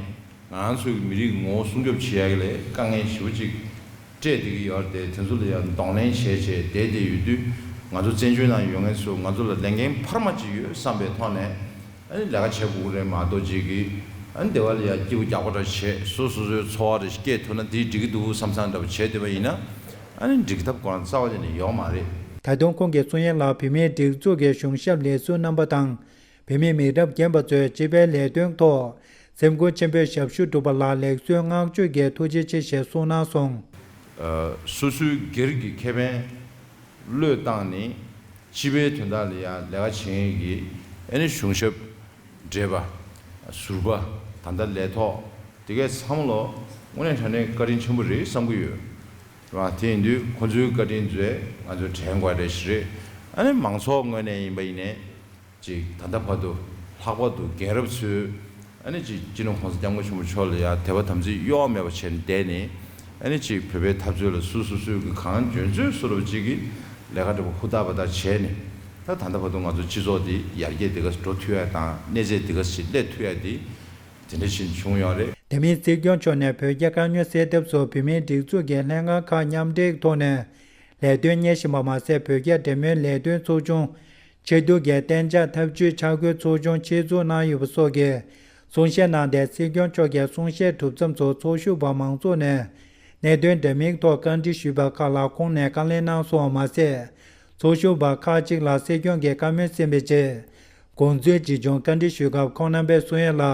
ང་རང་ཚོའི་མི་རིགས་ངོ་བོ་སྲུང་སྐྱོབ་བྱེད་ཡག་ལ་དཀའ་ངལ་ཞེ་པོ་ཅིག་སྤྲད་བསྡད་ཀྱི་ཡོད་རེད། དེ་ཚོ་ལ་ཡང་གདོང་ལེན་བྱས་བྱས་བསྡད་བསྡད་ཡོད་དུས། ང་ཚོ་བཙན་བྱོལ་ནང་ཡོད་མཁན་ཚོ་ང་ཚོ་ལ་ལས་འགན་འཕར་མ་ཅིག་ཡོད་བསམ་པའི་ཐོག་ནས། ཨ་ནི་ལས་ཀ་བྱེད་དགོས་ཀྱི་རེད་མ་གཏོགས། ཅིག་གིས་ཨ་ནི་སྡེ་བ་ལ་ཡ་སྐྱིད་པོ་རྒྱག་པ་འདྲ་བྱས། སོ་སོ་སོའི་འཚོ་བ་རེ་སྐྱེལ་ཐུབ་ན་དེ་འགྲིག་གི་འདུག་བསམ་བསམ་འདྲ་པོ་བྱས་བསྡད་པ་ཡིན་ན། ཨ་ནི་འགྲིག་ཐབས་ཁོ་རང་རྩ་བ་ཉིད་ནས་ཡོད་མ་རེད། ད་དུང་ཁོང་གིས་གསུང་ཡན་ལག་བོད་མིའི་སྒྲིག་འཛུགས་ཀྱི་གཞུང་ཞབས་ལས་ཟུར་རྣམ་པ་དང་། བོད་མིའི་མི་རབས་རྒན་པ་ཚོས་སྤྱི་པའི་ལས་དོན་ཐོག་སེམས་ཁུར་ཆེན་པོས་ཞབས་ཞུ་བསྒྲུབས་པ་ལ་ལེགས་གསོལ་བསྔགས་བརྗོད་ཀྱི་ཐུགས་རྗེ་ཆེ་ཞེས་གསུངས་གནང་སོང་། ཨ། སོ་སོའི་སྒེར་གྱི་ཁེ་ཕན་བློས་བཏང་ནས་སྤྱི་པའི་དོན་དག་ལ་ཡང་ལས་ཀ་བྱེད་མཁན་གྱི་ཨ་ནི་གཞུང་ཞབས། བགྲེས་པ། ཟུར་པ། ད་ལྟ་ལས་ཐོག་དེ་གའི་ཚང་མ་ལོ་དངོས་གནས་དྲང་གནས་བཀའ་དྲིན་ཆེན་པོ་རེད་བསམ་གྱི་ཡོད། རེད་བ། དེ་ཡིན་དུས་ཁོ་ཚོའི་བཀའ་དྲིན་ཚོས་ང་ཚོ་དྲན་དགོས་རེད་ཞིག་རེད། ཨ་ནི་མང་ཚོགས་ངོས་ནས་ཡིན་པ་ཡིན་ནའི་ཅིག་ད་ལྟ་བར་དུ་ ལྷག་པར་དུ་རྒན་རབས་ཚོས་ཨ་ནི་ཅིག་སྤྱི་ནོར་༸གོང་ས་༸སྐྱབས་མགོན་ཆེན་པོ་མཆོག་ལ་ཡང་དད་པ་དམ་ཚིག་གཡོ་བ་མེད་པ་བྱས་ནས་བསྡད་ནས། ཨ་ནི་ཅིག་བོད་པའི་འཐབ་རྩོད་ལ་སུ་སོ་སོའི་གི་གང་འཇོན་ཚོད་སུ་རུབ་ཅིག་གི་ལས་ཀ་འདྲ་པོ་ཧུར་ཐག་འབད་ཐག་བྱས་ནས། ད་ད་ལྟ་བར་དུ་ང་ཚོ་སྤྱི་ཚོགས་འདི་ཡར་རྒྱས་འདི་ག་འགྲོ་ཐུབ་ཡ་དང་གནས་ཚད་འདི་ག་ཞིག་སླེབས་ཐུབ་ཡ་འདི་དེ་འདྲ་ཞིག་བྱུང་ཡོད་རེད། དེ་མིན་སྲིད་སྐྱོང་མཆོག་ནས་བོད་རྒྱ་དཀའ་རྙོག་སེལ་ཐབས་སུ་བོད་མིའི་སྒྲིག་འཛུགས་ཀྱི་ལྷན་ཁང་ཁག་མཉམ་འབྲེལ་ཐོག་ནས་ལས་དོན་གཉེར་བཞིན་པ་མ་ཟད། བོད་རྒྱ་འབྲེལ་མོལ་ལས་དོན་ཚོགས་ཆུང་ཆེས་སྡུག་གི་གཏན་འཇགས་ཐབས་ཇུས་འཆར་འགོད་ཚོགས་ཆུང་ཆེད་འཛུགས་གནང་ཡོད་པ་སོགས་ཀྱི་གསུང་བཤད་གནང་སྟེ། སྲིད་སྐྱོང་མཆོག་གི་གསུང་བཤད་གྲུབ་མཚམས་སུ་ཚོགས་ཞུགས་པ་མང་ཚོགས་ནས་གནད་དོན་འདྲ་མིན་ཐོག་བཀའ་འདྲི་ཞུས་པ་ཁག་ལ་ཁོང་ནས་བཀའ་ལན་གནང་སོང་བ་མ་ཟད། ཚོགས་ཞུགས་པ་ཁག་ཅིག་ལ་སྲིད་སྐྱོང་གི་བཀའ་མོལ་གསན་པའི་རྗེས། དགོངས་ཚུལ་ཇི་བྱུང་བཀའ་འདྲི་ཞུས་སྐབས་ཁོང་རྣམ་པས་གསུང་ཡ་ལ།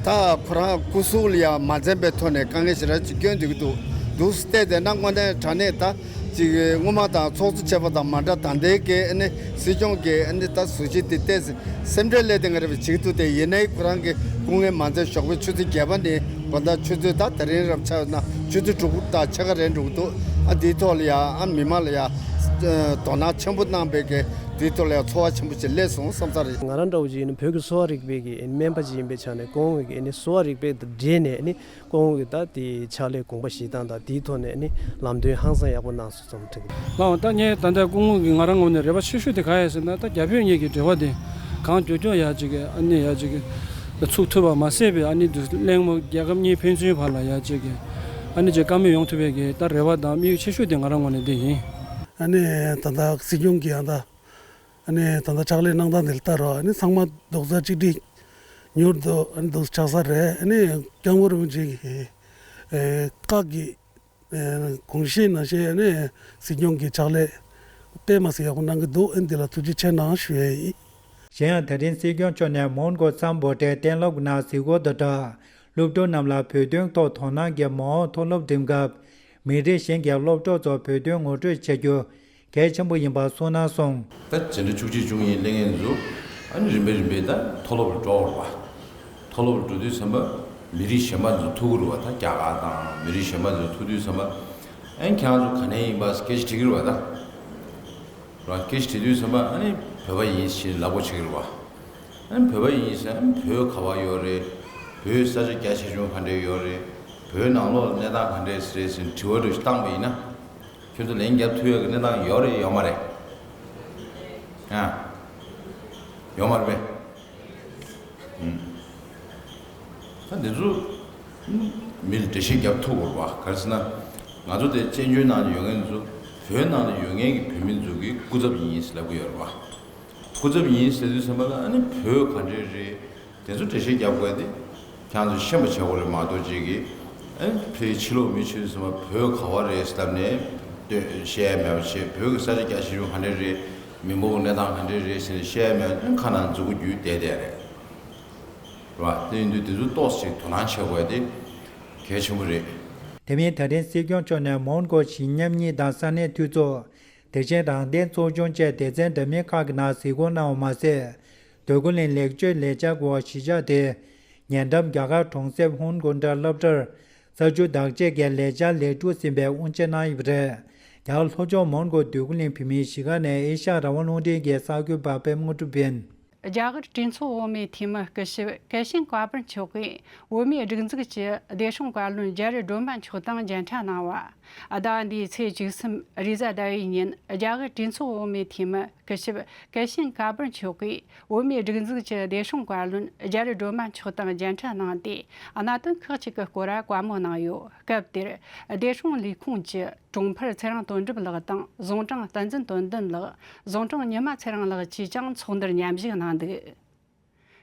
ད་ཁོ་རང་སྐུ་གཟུགས་ལ་ཡང་མ་འཛེམ་པའི་ཐོག་ནས་དཀའ་ངལ་ཞེ་དྲག་ཅིག་སྐྱོན་འདུག་གི་འདུག་འདུག་བལྟས་ཏེ་ན། དངོས་གནས་དྲང་གནས་ད་ཅིག་སྔོན་མ་དང་ཚོགས་གཙོ་བྱས་པ་དང་མ་འདྲ། ད་ལྟའི་གི་ཨ་ནི་སྲིད་སྐྱོང་གི་ཨ་ནི་ད་གཟུགས་གཞི་དེ་བལྟས་ཚེ་སེམས་ཁྲལ་སླེབས་དེ་ང་རེ་བ་བྱེད་ཀྱི་འདུག་སྟེ། ཡིན་ནའི་ཁོ་རང་གི་སྐུ་ངལ་མ་འཛེམ། ཞོགས་པའི་ཆུ་ཚོད་བརྒྱད་པ་ནས་དགོང་དག་ཆུ་ཚོད་ད་དེ་རིང་རབ་ཆ་ན་ཆུ་ཚོད་དྲུག་དང་ཕྱེད་ཀ་རེད་འགྲོ་གི་འདུག་ཨ་འདིའི་ཐོག་ལ་ཡང་ཨ་མི་མང་ལ་ཡང་དོ་སྣང་ཆེན་པོ་གནང་པའི་གི་དེའི་ཐོག་ལ་ཡང་ཚོར་བ་ཆེན་པོ་ཅིག་སླེབས་སོང་བསམ་ས་རེད། ང་རང་འདྲ་བོ་ཅིག་ཡིན་ན་བོད་ཀྱི་གསོ་བ་རིག་པའི་གི་སྨན་པ་ཅིག་ཡིན་པའི་ཆ་ནས། སྐུ་ངོ་གི་ཨ་ནི་གསོ་བ་རིག་པའི་དང་འབྲེལ་ནས་ཨ་ནི་སྐུ་ངོ་གི་ད་དེའི་ཕྱག་ལས་དགོངས་པ་བཞེས་སྟངས་དང་དེའི་ཐོག་ནས་ཨ་ནི་ལམ་སྟོན་ཧང་སང་ཡག་པོ་གནང་སོང་བསམ་དྲན་གི་འདུག་ལགས། ད་ངས་ད་ལྟ་སྐུ་ངོ་གི་ང་རང་ངོས་ནས་རེ་བ་ཆེ་ཤོས་དེ་ག་རེ་ཟེར་ན། ད་རྒྱ་བོད་གཉིས་ཀྱི་འབྲེལ་བ་དེ་གང་མགྱོགས་མགྱོགས་ཡར་ཅིག་གི་ཨ་ནི་ཡར་ཅིག་གི་ཚུགས་ཐུབ་པ་མ་ཟད་པའི་ཨ་ནི་དེ་གླེང་མོལ་རྒྱལ་ཁབ་གཉིས་ཕན་ཚུན་བར་ལ་ཡར་ཅིག་གི་ཨ་ནི་ཅིག་བཀའ་མོལ་ཡོང་ཐུབ་པའི་གི་ད་རེ་བ་དང་དམིགས་ཡུལ་ཆེ་ཤོས་དེ་ང་རང་ངོས་ནས་དེ་ཡིན། ཨ་ནི་ད་ལྟ་སྲིད་སྐྱོང་གི་ཡང་ད། ཨ་ནི་ད་ལྟ་ཕྱག་ལས་གནང་སྟངས་འདི་ལ་ལྟ་རོགས། ཨ་ནི་ཚང་མ་རྡོག་རྩ་གཅིག་སྒྲིལ་མྱུར་དུ་ཨ་ནི་འདུག་ཆགས་ས་རེད། ཨ་ནི་སྐྱབས་མགོན་རིན་པོ་ཆེ་གི་ཨེ་བཀའ་གི་ཨེ་དགོངས་བཞེད་ནང་བཞིན་ཨ་ནི་སྲིད་སྐྱོང་གི་ཕྱག་ལས་དཔེ་མ་སྲིད་ཡག་པོ་གནང་གི་འདུག་ཨ་ནི་འདི་ལ་ཐུགས་རྗེ་ཆེ་གནང་ཞུ་ཡས་ཡིན། གཞན་ཡང་། དེ་རིང་སྲིད་སྐྱོང་མཆོག་ནས་མོན་གྷོ་སམ་བྷོ་ཊའི་གཏན་སློབ་ནང་གཟིགས་སྐོར་དང་སྦྲགས། སློབ་ཕྲུག་རྣམས་ལ་བོད་དོན་ཐོག་དོ་སྣང་གི་མ་འོངས་མཐོ་སློབ་འགྲིམ་སྐབས། མི་རིགས་གཞན་གྱི་སློབ་གྲོགས་ཚོ་བོད་དོན་ངོ་སྤྲོད་བྱ་རྒྱུ་གལ་ཆེན་པོ་ཡིན་པ་གསུངས་གནང་སོང་། ད་འཛིན་གྲྭ་བཅུ་གཅིག་བཅུ་གཉིས་སླེབས་མཁན་ཚོ་ཨ་ནི་རིམ་པས་རིམ་པས་ད་མཐོ་སློབ་ལ་འགྲོ་དགོས་རེད་པ། མཐོ་སློབ་ལ་འགྲོ་དུས་ཙམ་པ་མི་རིགས་གཞན་པ་ཚོ་ཐུག་གི་རེད་པ། ད་རྒྱ་གར་དང་མི་རིགས་གཞན་པ་ཚོ་ཐུག་དུས་ཙམ་པ། ཨ་ནི་ཁྱེད་རང་ཚོ་ག་ནས་ཡིན་པ་སྐད་ཆ་དྲི་གི་རེད་པ། ད་རང་སྐད་ཆ་དྲི་དུས་ཙམ་པ་ཨ་ནི་བོད་པ་ཡིན་ཞེས་ལབ་དགོས་བྱེད་ཀྱི་རེད་པ། ཨ་ནི་བོད་པ་ཡིན་ཟེར། ཨ་ནི་བོད་ག་པར་ཡོད་རེད། བོད་ས་ཆ་རྒྱ་ཆེ་ཆུང་ག་འདྲས་ཡོད་རེད། བོད་ནང་ལོགས་ལ་གནས་སྟངས་ག་འདྲས་རེད་ཟེར་དྲི་བ་འདྲ་ཞིག་བཏང་པ་ཡིན་ན། ཁྱོད་ཚོ་ལན་རྒྱབ་ཐུབ་ཡག་གི་གནས་སྟངས་ཡོད་རེད་ཡོད་མ་རེད། ཨ། ཡོད་མ་རེད་པས། ཨུམ། ད་འདི་ཚོ་མི་ལ་འགྲེལ་བཤད་རྒྱབ་ཐུབ་དགོས་རེད་པ། ག་རེ་ཟེར་ན། ང་ཚོ་དེ་བཙན་བྱོལ་ནང་ལ་ཡོད་མཁན་ཚོ་བོད་ནང་ལ་ཡོད་མཁན་གྱི་བོད་མི་ཚོ་གི་སྐུ་ཚབ་ཡིན་ཟེར་ལབ་ཀྱི་ཡོད་རེད་པ། སྐུ་ཚབ་ཡིན་ཟེར་དུས་ཙམ་པ་ལ་ཨ་ནི་བོད་ག་འདྲས་རེད། དེ་ཚོ་འགྲེལ་བཤད་རྒྱབ་དགོས་ཏེ། ཁྱེད་ཚོ་ཤེས་པ་བྱེད་དགོས་རེད་མ་གཏོགས་ཅིག་གིས་ཨ་ནི་ཕའི་ཕྱི་ལོགས་མི་ཆོས་ཙམ་པ་བོད་ག་པར་རེད་ཟེར་ལབ་ནས་ལྟོས་བཤད་ཡ་མེད་པ་བྱས། བོད་ཀྱི་ས་ཆ་རྒྱ་ཆེ་ཆུང་ག་འདྲས་རེད། མི་འབོར་གནས་སྟངས་ག་འདྲས་རེད་ཟེར་ནས་བཤད་ཡ་མེད་པ། ཁ་ནང་མཛུ་གུ་བརྒྱུད་བསྡད་བསྡད་རེད། རེད་པ། དེ་ཡིན་དུས་དེ་ཚོ་ཏོག་ཙམ་དོ་སྣང་བྱེད་དགོས་ཡ་དེ་གལ་ཆེན་པོ་རེད། དེ་མིན། ད་རིང་སྲིད་སྐྱོང་མཆོག་ནས་མོན་གྷོ་གཞིས་མཉམ་གཉིས་དང་ས་གནས་འཐུས་ཚོགས། དེ་བཞིན་རང་བདེན་ཚོགས་ཆུང་བཅས་སྡེ་ཚན་འདྲ་མིན་ཁག་གི་ནང་གཟིགས་སྐོར་གནང་བ་མ་ཟད། འདོད་རྒུ་གླིང་ལེགས་བཅོས་ལས་འཆར་སྐོར་གཞིས་ཆགས་དེའི་ཉེ་འགྲམ་རྒྱ་གར་གྲོང་གསེབ་ཧུན་གུན་ཏྲ་སློབ་གྲྭར་ས་ཆུ་བདག་གཅེས་ཀྱི་ལས་འཆར་ལེགས་གྲུབ་ཟིན་པའི་དབུ་འབྱེད་གནང་ཡོད་པ་རེད། རྒྱ་གར་ལྷོ་ཕྱོགས་མོན་གྷོ་འདོད་རྒུ་གླིང་བོད་མིའི་གཞིས་ཀ་ནས་ཨེ་ཤ་ཡ་རང་དབང་རླུང་འཕྲིན་གྱི་གསར་འགོད་པ་པད་མ་དངོས་གྲུབ་ཡིན། རྒྱ་གར་གྲོས་ཚོགས་འོག་མའི་འཐུས་མི་སྐུ་ཞབས་ཀེ་ཤིན་ཀ་པར་མཆོག་གིས་བོད་མིའི་སྒྲིག་འཛུགས་ཀྱི་བདེ་སྲུང་བཀའ་བློན་རྒྱ་རི་སྒྲོལ་མ་མཆོག་དང་མཇལ་འཕྲད་གནང་བ། ཟླ་བ་འདིའི་ཚེས་བཅུ་གསུམ་རེས་གཟའ་ཟླ་བའི་ཉིན། རྒྱ་གར་གྲོས་ཚོགས་འོག་མའི་འཐུས་མི་སྐུ་ཞབས་ཀེ་ཤིན་ཀ་པར་མཆོག་གིས་བོད་མིའི་སྒྲིག་འཛུགས་ཀྱི་བདེ་སྲུང་བཀའ་བློན་རྒྱ་རི་སྒྲོལ་མ་མཆོག་དང་མཇལ་འཕྲད་གནང་སྟེ། གནད་དོན་ཁག་ཅིག་གི་སྐོར་བཀའ་མོལ་གནང་ཡོད། སྐབས་དེར་བདེ་སྲུང་ལས་ཁུངས་ཀྱི་དྲུང་འཕར་ཚེ་རིང་དོན་གྲུབ་ལགས་དང་ཟུང་དྲུང་བསྟན་འཛིན་དོན་ལྡན་ལགས། ཟུང་དྲུང་ཉི་མ་ཚེ་རིང་ལགས་བཅས་ཀྱང་ཚོགས་འདུར་མཉམ་ཞུགས་གནང་འདུག།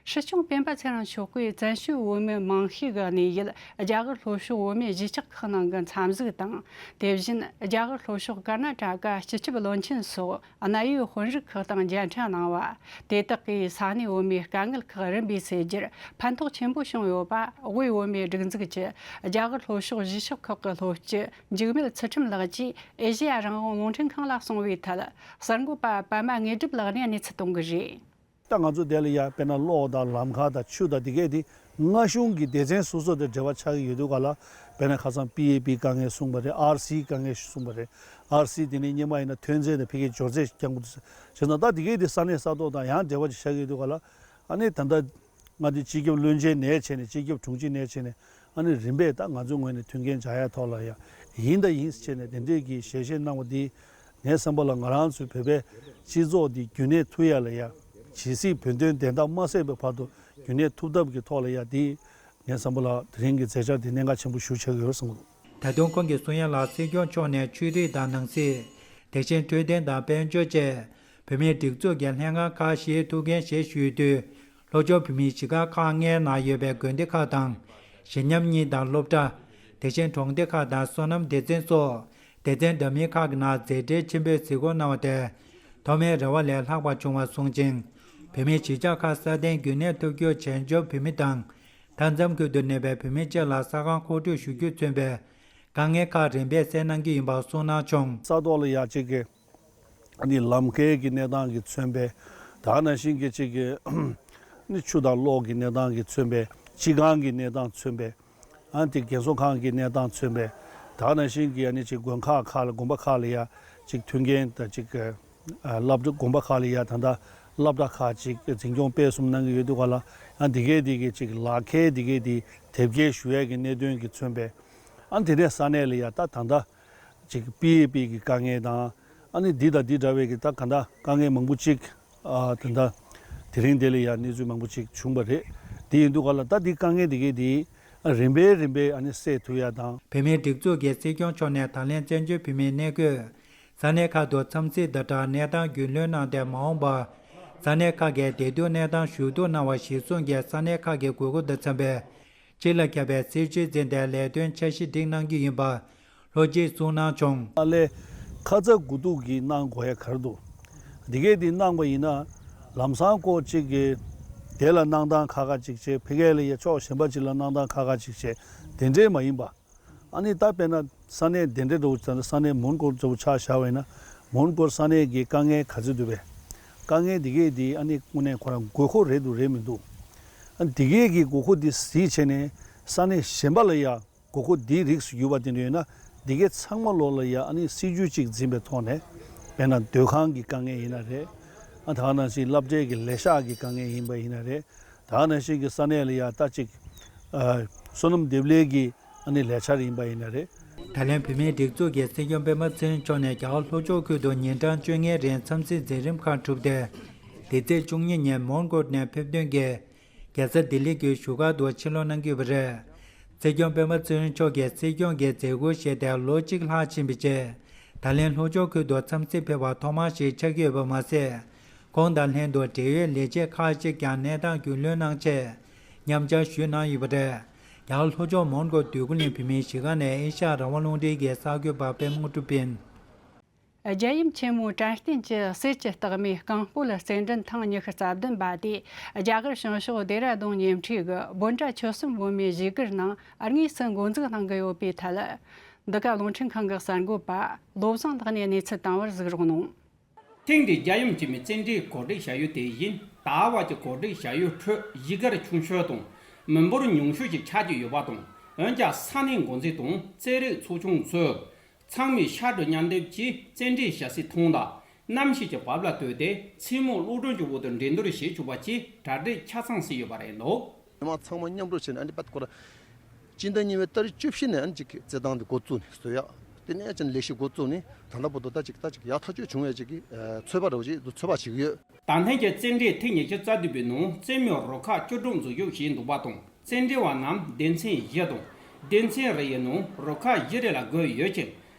སྲིད་སྐྱོང་སྤེན་པ་ཚེ་རིང་མཆོག་གིས་བཙན་བྱོལ་བོད་མི་མང་ཤོས་ཀྱི་གནས་ཡུལ་རྒྱ་གར་ལྷོ་ཕྱོགས་བོད་མིའི་གཞིས་ཆགས་ཁག་ནང་གི་འཚམས་གཟིགས་དང་། དེ་བཞིན་རྒྱ་གར་ལྷོ་ཕྱོགས་ཀར་ན་ཊ་ཀ་སྤྱི་ཁྱབ་བློན་ཆེན་སོགས་གནད་ཡོད་དཔོན་རིགས་ཁག་དང་མཇལ་འཕྲད་གནང་བ། དེ་དག་གིས་ས་གནས་བོད་མིའི་དཀའ་ངལ་ཁག་རིམ་པས་སེལ་རྒྱུར་ཕན་ཐོགས་ཆེན་པོ་བྱུང་ཡོད་པ། དབུས་བོད་མིའི་སྒྲིག་འཛུགས་ཀྱི་རྒྱ་གར་ལྷོ་ཕྱོགས་གཞིས་ཆགས་ཁག་གི་སློབ་སྤྱི་འཇིགས་མེད་ཚུལ་ཁྲིམས་ལགས་ཀྱིས་ཨེ་ཤེ་ཡ་རང་དབང་རླུང་འཕྲིན་ཁང་ལ་གསུངས་པའི་ཐད། གསར་འགོད་པ་པད་མ་དངོས་གྲུབ་ལགས་ནས་གནས་ཚུལ་གཏོང་གི་རེད། ད་ང་ཚོ་དེ་ལ་ཡ་དཔེར་ན་གློག་དང་ལམ་ཁ་དང་ཆུ་དང་དེ་གས་དེ་མངའ་གཞུང་གི་སྡེ་ཚན་སོ་སོ་དང་འབྲེལ་བ་ཆགས་ཀྱི་ཡོད་དུས་ག་ལ། དཔེར་ན་ཁ་སང་པི་ཨེ་པི་དཀའ་ངལ་གསུངས་པ་རེད། ཨར་སི་དཀའ་ངལ་གསུངས་པ་རེད། ཨར་སི་དེ་ནས་སྔོན་མ་ཡིན་ན་ཐོན་རྫས་དང་ཕ་གིའི་སྦྱོར་རྫས་རྐྱང་པོ་དེ་བྱས་ན། ད་དེ་གས་དེ་ས་གནས་ས་ཐོག་དང་ཡང་འབྲེལ་བ་ཅིག་ཆགས་ཀྱི་ཡོད་དུས་ག་ལ། ཨ་ནི་ད་ལྟ་ མངའ་སྡེ་སྤྱི་ཁྱབ་བློན་ཆེན་ནས་བྱས་ནས་སྤྱི་ཁྱབ་དྲུང་ཆེ་ནས་བྱས་ནས་ཨ་ནི་རིམ་པས་ད་ང་ཚོའི་ངོས་ནས་མཐུན་རྐྱེན་སྦྱར་ཡ་ཐོག་ལ་ཡ་ཡིན་ད་ཡིན་ཟེར་བྱས་ནས་དེ་འདྲས་ཀྱི་ཞལ་བཞེས་གནང་བ་འདི་ངའི་བསམ་པ་ལ་ང་རང་ཚོའི་བོད་པའི་སྤྱི་ཚོགས་འདི་རྒྱུན་གནས་ཐུབ་ཡ་ལ་ཡ་ཇི་སྲིད་བོད་དོན་བདེན་མཐའ་མ་གསལ་བའི་བར་དུ་རྒྱུན་གནས་ཐུབ་ཐབས་ཀྱི་ཐོག་ལ་ཡ་འདི་ངའི་བསམ་པ་ལ་དེ་རིང་གི་མཛད་འཆར་འདི་གནད་འགག་ཆེན་པོ་ཞེ་པོ་ཆགས་ཀྱི་ཡོད་བསམ་གྱི་འདུག། ད་དུང་ཁོང་གིས་གསུང་ཡ་ལ་སྲིད་སྐྱོང་མཆོག་ནས་ཆོས་རིག་དང་ནང་སྲིད། དེ་བཞིན་འཕྲོད་བསྟེན་དང་དཔལ་འབྱོར་བཅས་བོད་མིའི་སྒྲིག་འཛུགས་ཀྱི་ལྷན་ཁང་ཁག་བཞིའི་ཐུགས་འགན་བཞེས་ཞུས་དུས། ལྷོ་ཕྱོགས་བོད་མིའི་གཞིས་ཀ་ཁག་ལྔའི་ནང་ཡོད་པའི་དགོན་སྡེ་ཁག་དང་། གཞིས་མཉམ་གཉིས་དང་སློབ་གྲྭ། དེ་བཞིན་གྲོང་སྡེ་ཁག་དང་སོ་ནམ་སྡེ་ཚན་སོགས་སྡེ་ཚན་འདྲ་མིན་ཁག་གི་ནང་མཛད་བྲེལ་ཆེན་པོས་གཟིགས་སྐོར་གནང་བ་དེ། ཐོག་མའི་རེ་བ་ལས་ལྷག་པ་བྱུང་བ་གསུངས་ཤིང་། བོད་མིའི་གཞིས་ཆགས་ཁག་སྲ་བརྟན་རྒྱུན་གནས་ཐུབ་རྒྱུར་བྱང་ཕྱོགས་བོད་མི་དང་། མཐའ་མཚམས་ཁུལ་དུ་གནས་པའི་བོད་མི་བཅས་ལ་ས་ཁང་མཁོ་སྤྲོད་ཞུ་རྒྱུར་མཚོན་པའི་དཀའ་ངལ་ཁག་རིམ་པས་སེལ་གནང་རྒྱུ་ཡིན་པ་གསུངས་གནང་བྱུང་། ས་ཐོག་ལ་ཡ་གཅིག་གི་ཨ་ནི་ལམ་ཁའི་གི་གནས་སྟངས་ཀྱི་མཚོན་པའི་ད་ག་ནང་བཞིན་གྱི་གཅིག་གི་ཨ་ནི་ཆུ་དང་གློག་གི་གནས་སྟངས་ཀྱི་མཚོན་པའི་སྤྱི་ཁང་གི་གནས་སྟངས་མཚོན་པའི་ཨ་ནི་དེ་རྒན་གསོ་ཁང་གི་གནས་སྟངས་མཚོན་པའི་ད་ག་ནང་བཞིན་གྱི་ཨ་ནི་གཅིག་དགོན་ཁག་ཁག་ལ་དགོན་པ་ཁག་ལ་ཡ་གཅིག་མཐུན་རྐྱེན་དང་གཅིག་སློབ་གྲྭ་དགོན་པ་ཁག་ལ་ཡ་ད་ལྟ་སློབ་གྲྭ་ཁག་ཅིག་འཛིན་སྐྱོང་སྤེལ་གསུམ་གནང་གི་ཡོད་དུས་ག་ལ་ཡང་འདི་གའི་འདི་གའི་ཅིག་ལག་ཁྱེར་འདི་གའི་འདི་དེབ་སྐྱེལ་ཞུ་ཡས་ཀྱི་གནད་དོན་གྱི་མཚོན་པས་ཨ་ནི་དེ་ནས་ས་གནས་ལ་ཡ་ད་ད་ལྟ་ཅིག་པི་ཨེ་པི་གི་དཀའ་ངལ་དང་ཨ་ནི་འདི་དང་འདི་འདྲ་བའི་གི་ད་ག་ད་དཀའ་ངལ་མང་པོ་ཅིག་ཨ་ད་ལྟ་དེ་རིང་འདི་ལ་ཡ་གནས་ཚུལ་མང་པོ་ཅིག་བྱུང་བ་རེད། དེ་ཡིན་དུས་ག་ལ་ད་འདི་དཀའ་ངལ་འདི་གའི་འདི་རིམ་པས་རིམ་པས་ཨ་ནི་སེལ་ཐུབ་ཡ་དང་། བོད་མིའི་སྒྲིག་འཛུགས་ཀྱི་སྲིད་སྐྱོང་མཆོག་ནས་ད་ལན་བཙན་བྱོལ་བོད་མིའི་གནས་སྐབས། ས་གནས་ཁག་ཏུ་འཚམས་གཟིགས་དང་སྦྲགས་གནས་སྟངས་རྒྱུས་ལོན་གནང་སྟེ། མ་འོངས་པར་ས་གནས་ཁག་གི་བདེ་སྡུག་གནས་སྟངས་ཞིབ་འཚོལ་གནང་བ་གཞིར་བཟུང་གིས་ས་གནས་ཁག་གི་དགོས་མཁོ་དང་འཚམས་པའི་སྤྱི་ལ་ཁྱབ་པའི་སྲིད་བྱུས་འཛིན་ཏེ་ལས་དོན་འཆར་གཞི་སྒྲིག་གནང་རྒྱུ་ཡིན་པ་ལྷོད་ཀྱིས་གསུངས་གནང་བྱུང་། ཨ་ལས། ཁ་ཚ་དགོས་གཏུགས་ཀྱིས་གནང་དགོས་ཡ་ག་རེ་འདུག། འདི་གས་འདི་གནང་པ་ཡིན་ན་ལམ་སང་ཀོ་གཅིག་གི་དེ་ལ་གནང་སྟངས་ཁག་ཁག་ཅིག་བྱས། ཕ་གི་ལ་ཡ་ཕྱོགས་གཞན་པ་ཅིག་ལ་གནང་སྟངས་ཁག་ཁག་ཅིག་བྱས། དེ་འདྲས་མ་ཡིན་པ། ཨ་ནི་ད་དཔེར་ན་ས་གནས་དེ་འདྲའི་འགྲོ་ས་ས་གནས་མོན་གྷོ་འདྲ་བོ་ཆ་བཞག་པ་ཡིན་ན་མོན་གྷོ་ས་གནས་ཀྱི་དཀའ་ངལ་ག་ཚོད་འདུག་པས། དཀའ་ངལ་འདི་གས་འདི་ཨ་ནི་དངོས་གནས་ཁོ་རང་དགོས་མཁོ་རེད་འདུག་རེད་མི་འདུག། ཨ་འདི་གས་ཀྱི་དགོས་མཁོ་འདི་གཟིགས་བྱས་ནས་ས་གནས་གཞན་པ་ལ་ཡ་དགོས་མཁོ་འདིའི་རིགས་སུ་གྱུར་པ་དེ་འདྲ་ཡོད་ན་འདི་གས་ཚང་མ་ལོག་ལ་ཡ་ཨ་ནི་སྲིད་ཇུས་གཅིག་འཛིན་པའི་ཐོག་ནས་དཔེར་ན་སྡོད་ཁང་གི་དཀའ་ངལ་ཡིན་ན་རེད། ཨ་ད་ག་ནང་བཞིན་སློབ་གྲྭའི་གི་ལས་ཤག་གི་དཀའ་ངལ་ཡིན་པ་ཡིན་ན་རེད། ད་ག་ནང་བཞིན་གྱི་ས་གནས་ལ་ཡ་ད་ཅིག་ཨ་སོ་ནམ་འདེབས་ལས་ཀྱི་ཨ་ནི་ལས་འཆར་ཡིན་པ་ཡིན་ན་རེད། ད་ལན་བོད་མིའི་སྒྲིག་འཛུགས་ཀྱི་སྲིད་སྐྱོང་སྤེན་པ་ཚེ་རིང་མཆོག་ནས་རྒྱ་གར་ལྷོ་ཕྱོགས་ཁུལ་དུ་ཉིན་གྲངས་བཅོ་ལྔའི་རིང་འཚམས་གཟིགས་མཛད་རིམ་ཁག་གྲུབ་སྟེ། འདི་ཚེས་བཅུ་གཉིས་ཉིན་མོན་གྷོ་ནས་ཕེབས་ཐོན་གྱིས་རྒྱལ་ས་ལྡི་ལི་གི་བཞུགས་སྒར་དུ་ཕྱིར་ལོག་གནང་གི་ཡོད་པ་རེད། སྲིད་སྐྱོང་སྤེན་པ་ཚེ་རིང་མཆོག་གིས་སྲིད་སྐྱོང་གི་མཛད་ཁུར་བཞེས་ཏེ་ལོ་གཅིག་ལྷག་ཕྱིན་པའི་རྗེས། ད་ལན་ལྷོ་ཕྱོགས་ཁུལ་དུ་འཚམས་གཟིགས་ཕེབས་པ་ཐོག་མ་ཞིག་ཆགས་ཀྱི་ཡོད་པ་མ་ཟད། ཁོང་དང་ལྷན་དུ་འབྲེལ་ཡོད་ལས་བྱེད་ཁག་ཅིག་ཀྱང་གནས་སྟངས་རྒྱུས་ལོན་གནང་ཆེད་མཉམ་ཞུགས་ཞུས་གནང་ཡོད་པ་རེད། རྒྱ་གར་ལྷོ་ཕྱོགས་མོན་གྷོ་འདོད་རྒུ་གླིང་བོད་མིའི་གཞིས་ཀ་ནས་ཨེ་ཤ་ཡ་རང་དབང་རླུང་འཕྲིན་གྱི་གསར་འགོད་པ་པད་མ་དངོས་གྲུབ་ཡིན། རྒྱལ་ཡུམ་ཆེན་མོའི་དྲན་རྟེན་གྱི་གསེར་གྱི་རྟགས་མའི་རྐང་སྤོལ་རྩེད་འགྲན་ཐེངས་ཉི་ཤུ་རྩ་བདུན་པ་དེ་རྒྱ་གར་བྱང་ཕྱོགས་ལྡེ་ར་ལྡུན་ཉེ་འཁྲིས་ཀྱི་སྦོམ་ཕྲ་ཆུ་གསུམ་བོད་མིའི་གཞིས་སྒར་ནང་དངོས་སུ་འགོ་འཛུགས་གནང་གི་ཡོད་པའི་ཐད། འདི་ག་རླུང་འཕྲིན་ཁང་གི་གསར་འགོད་པ་བློ་བཟང་ལགས་ནས་གནས་ཚུལ་བཏང་བར་གཟིགས་རོགས་གནང་། ཐེངས་འདིའི་རྒྱལ་ཡུམ་ཆེན་མོའི་རྩེད་འགྲན་གོ་སྒྲིག་བྱ་ཡུལ་དེ་ཡིན། ད་བར་གྱི་གོ་སྒྲིག་བྱ་ཡུལ་ཁྲོད་གཞིས་སྒར་ཆུང་ཤོས་དང་མི་འབོར་ཉུང་ཤོས་ཤིག་ཆགས་ཀྱི་ཡོད་པ་དང་། འོན་ཀྱང་ས་གནས་འགོ་འཛིན་དང་རྩེད་རིགས་ཚོགས་ཆུང་ཚོས་ཚང་མས་ཕྱར་གྲུ་མཉམ་འདེགས་ཀྱིས་རྩེད་འགྲན་བྱ་སའི་ཐོག་ལ་གནམ་གཤིས་ཀྱི་བབ་ལ་ལྟོས་ཏེ་མཚན་མོ་གློག་སྒྲོན་གྱི་འོག་ཏུ་འགྲན་བསྡུར་བྱེད་ཆོག་པ་བཅས་གྲ་སྒྲིག་ཆ་ཚང་བྱས་ཡོད་པ་རེད་འདུག། མི་མང་ཚང་མ་མཉམ་རུབ་བྱས་ནས་ཨ་ནི་པད་ཁོ་ར། སྤྱི་ཟླ་གཉིས་པའི་ཏ་རིག་བཅུ་བཞི་ནས་ཨ་ནི་ཅིག་རྩེད་ཐང་འདི་འགོ་བཙུགས་ནས་བཟོ་ཡག་དེ་ནས་ཅིག་ལས་གཞི་འགོ་བཙུགས་ནས་ད་ལྟ་བར་དུ་ད་ཅིག་ད་ཅིག་ཡག་ཐག་ཆོད་བྱུང་བའི་ཅིག་གི་ཚོད་དཔག་རོགས་ཅིག་ཚོད་དཔག་བྱེད་ཀྱི་ཡོད། ད་ཐེངས་ཀྱི་རྩེད་འགྲན་ཐེངས་ཉི་ཤུ་རྩ་བདུན་པའི་ནང་རྩེད་མོའི་རུ་ཁག་བཅུ་དྲུག་འཛུགས་སྐྲུན་བྱས་འདུག་པ་དང་། རྩེད་འགྲན་བ་རྣམས་སྡེ་ཚན་བཞི་དང་སྡེ་ཚན་རེ་ཡི་ནང་རུ་ཁག་བཞི་རེ་ལ་བགོས་ཡོད་ཅིང་།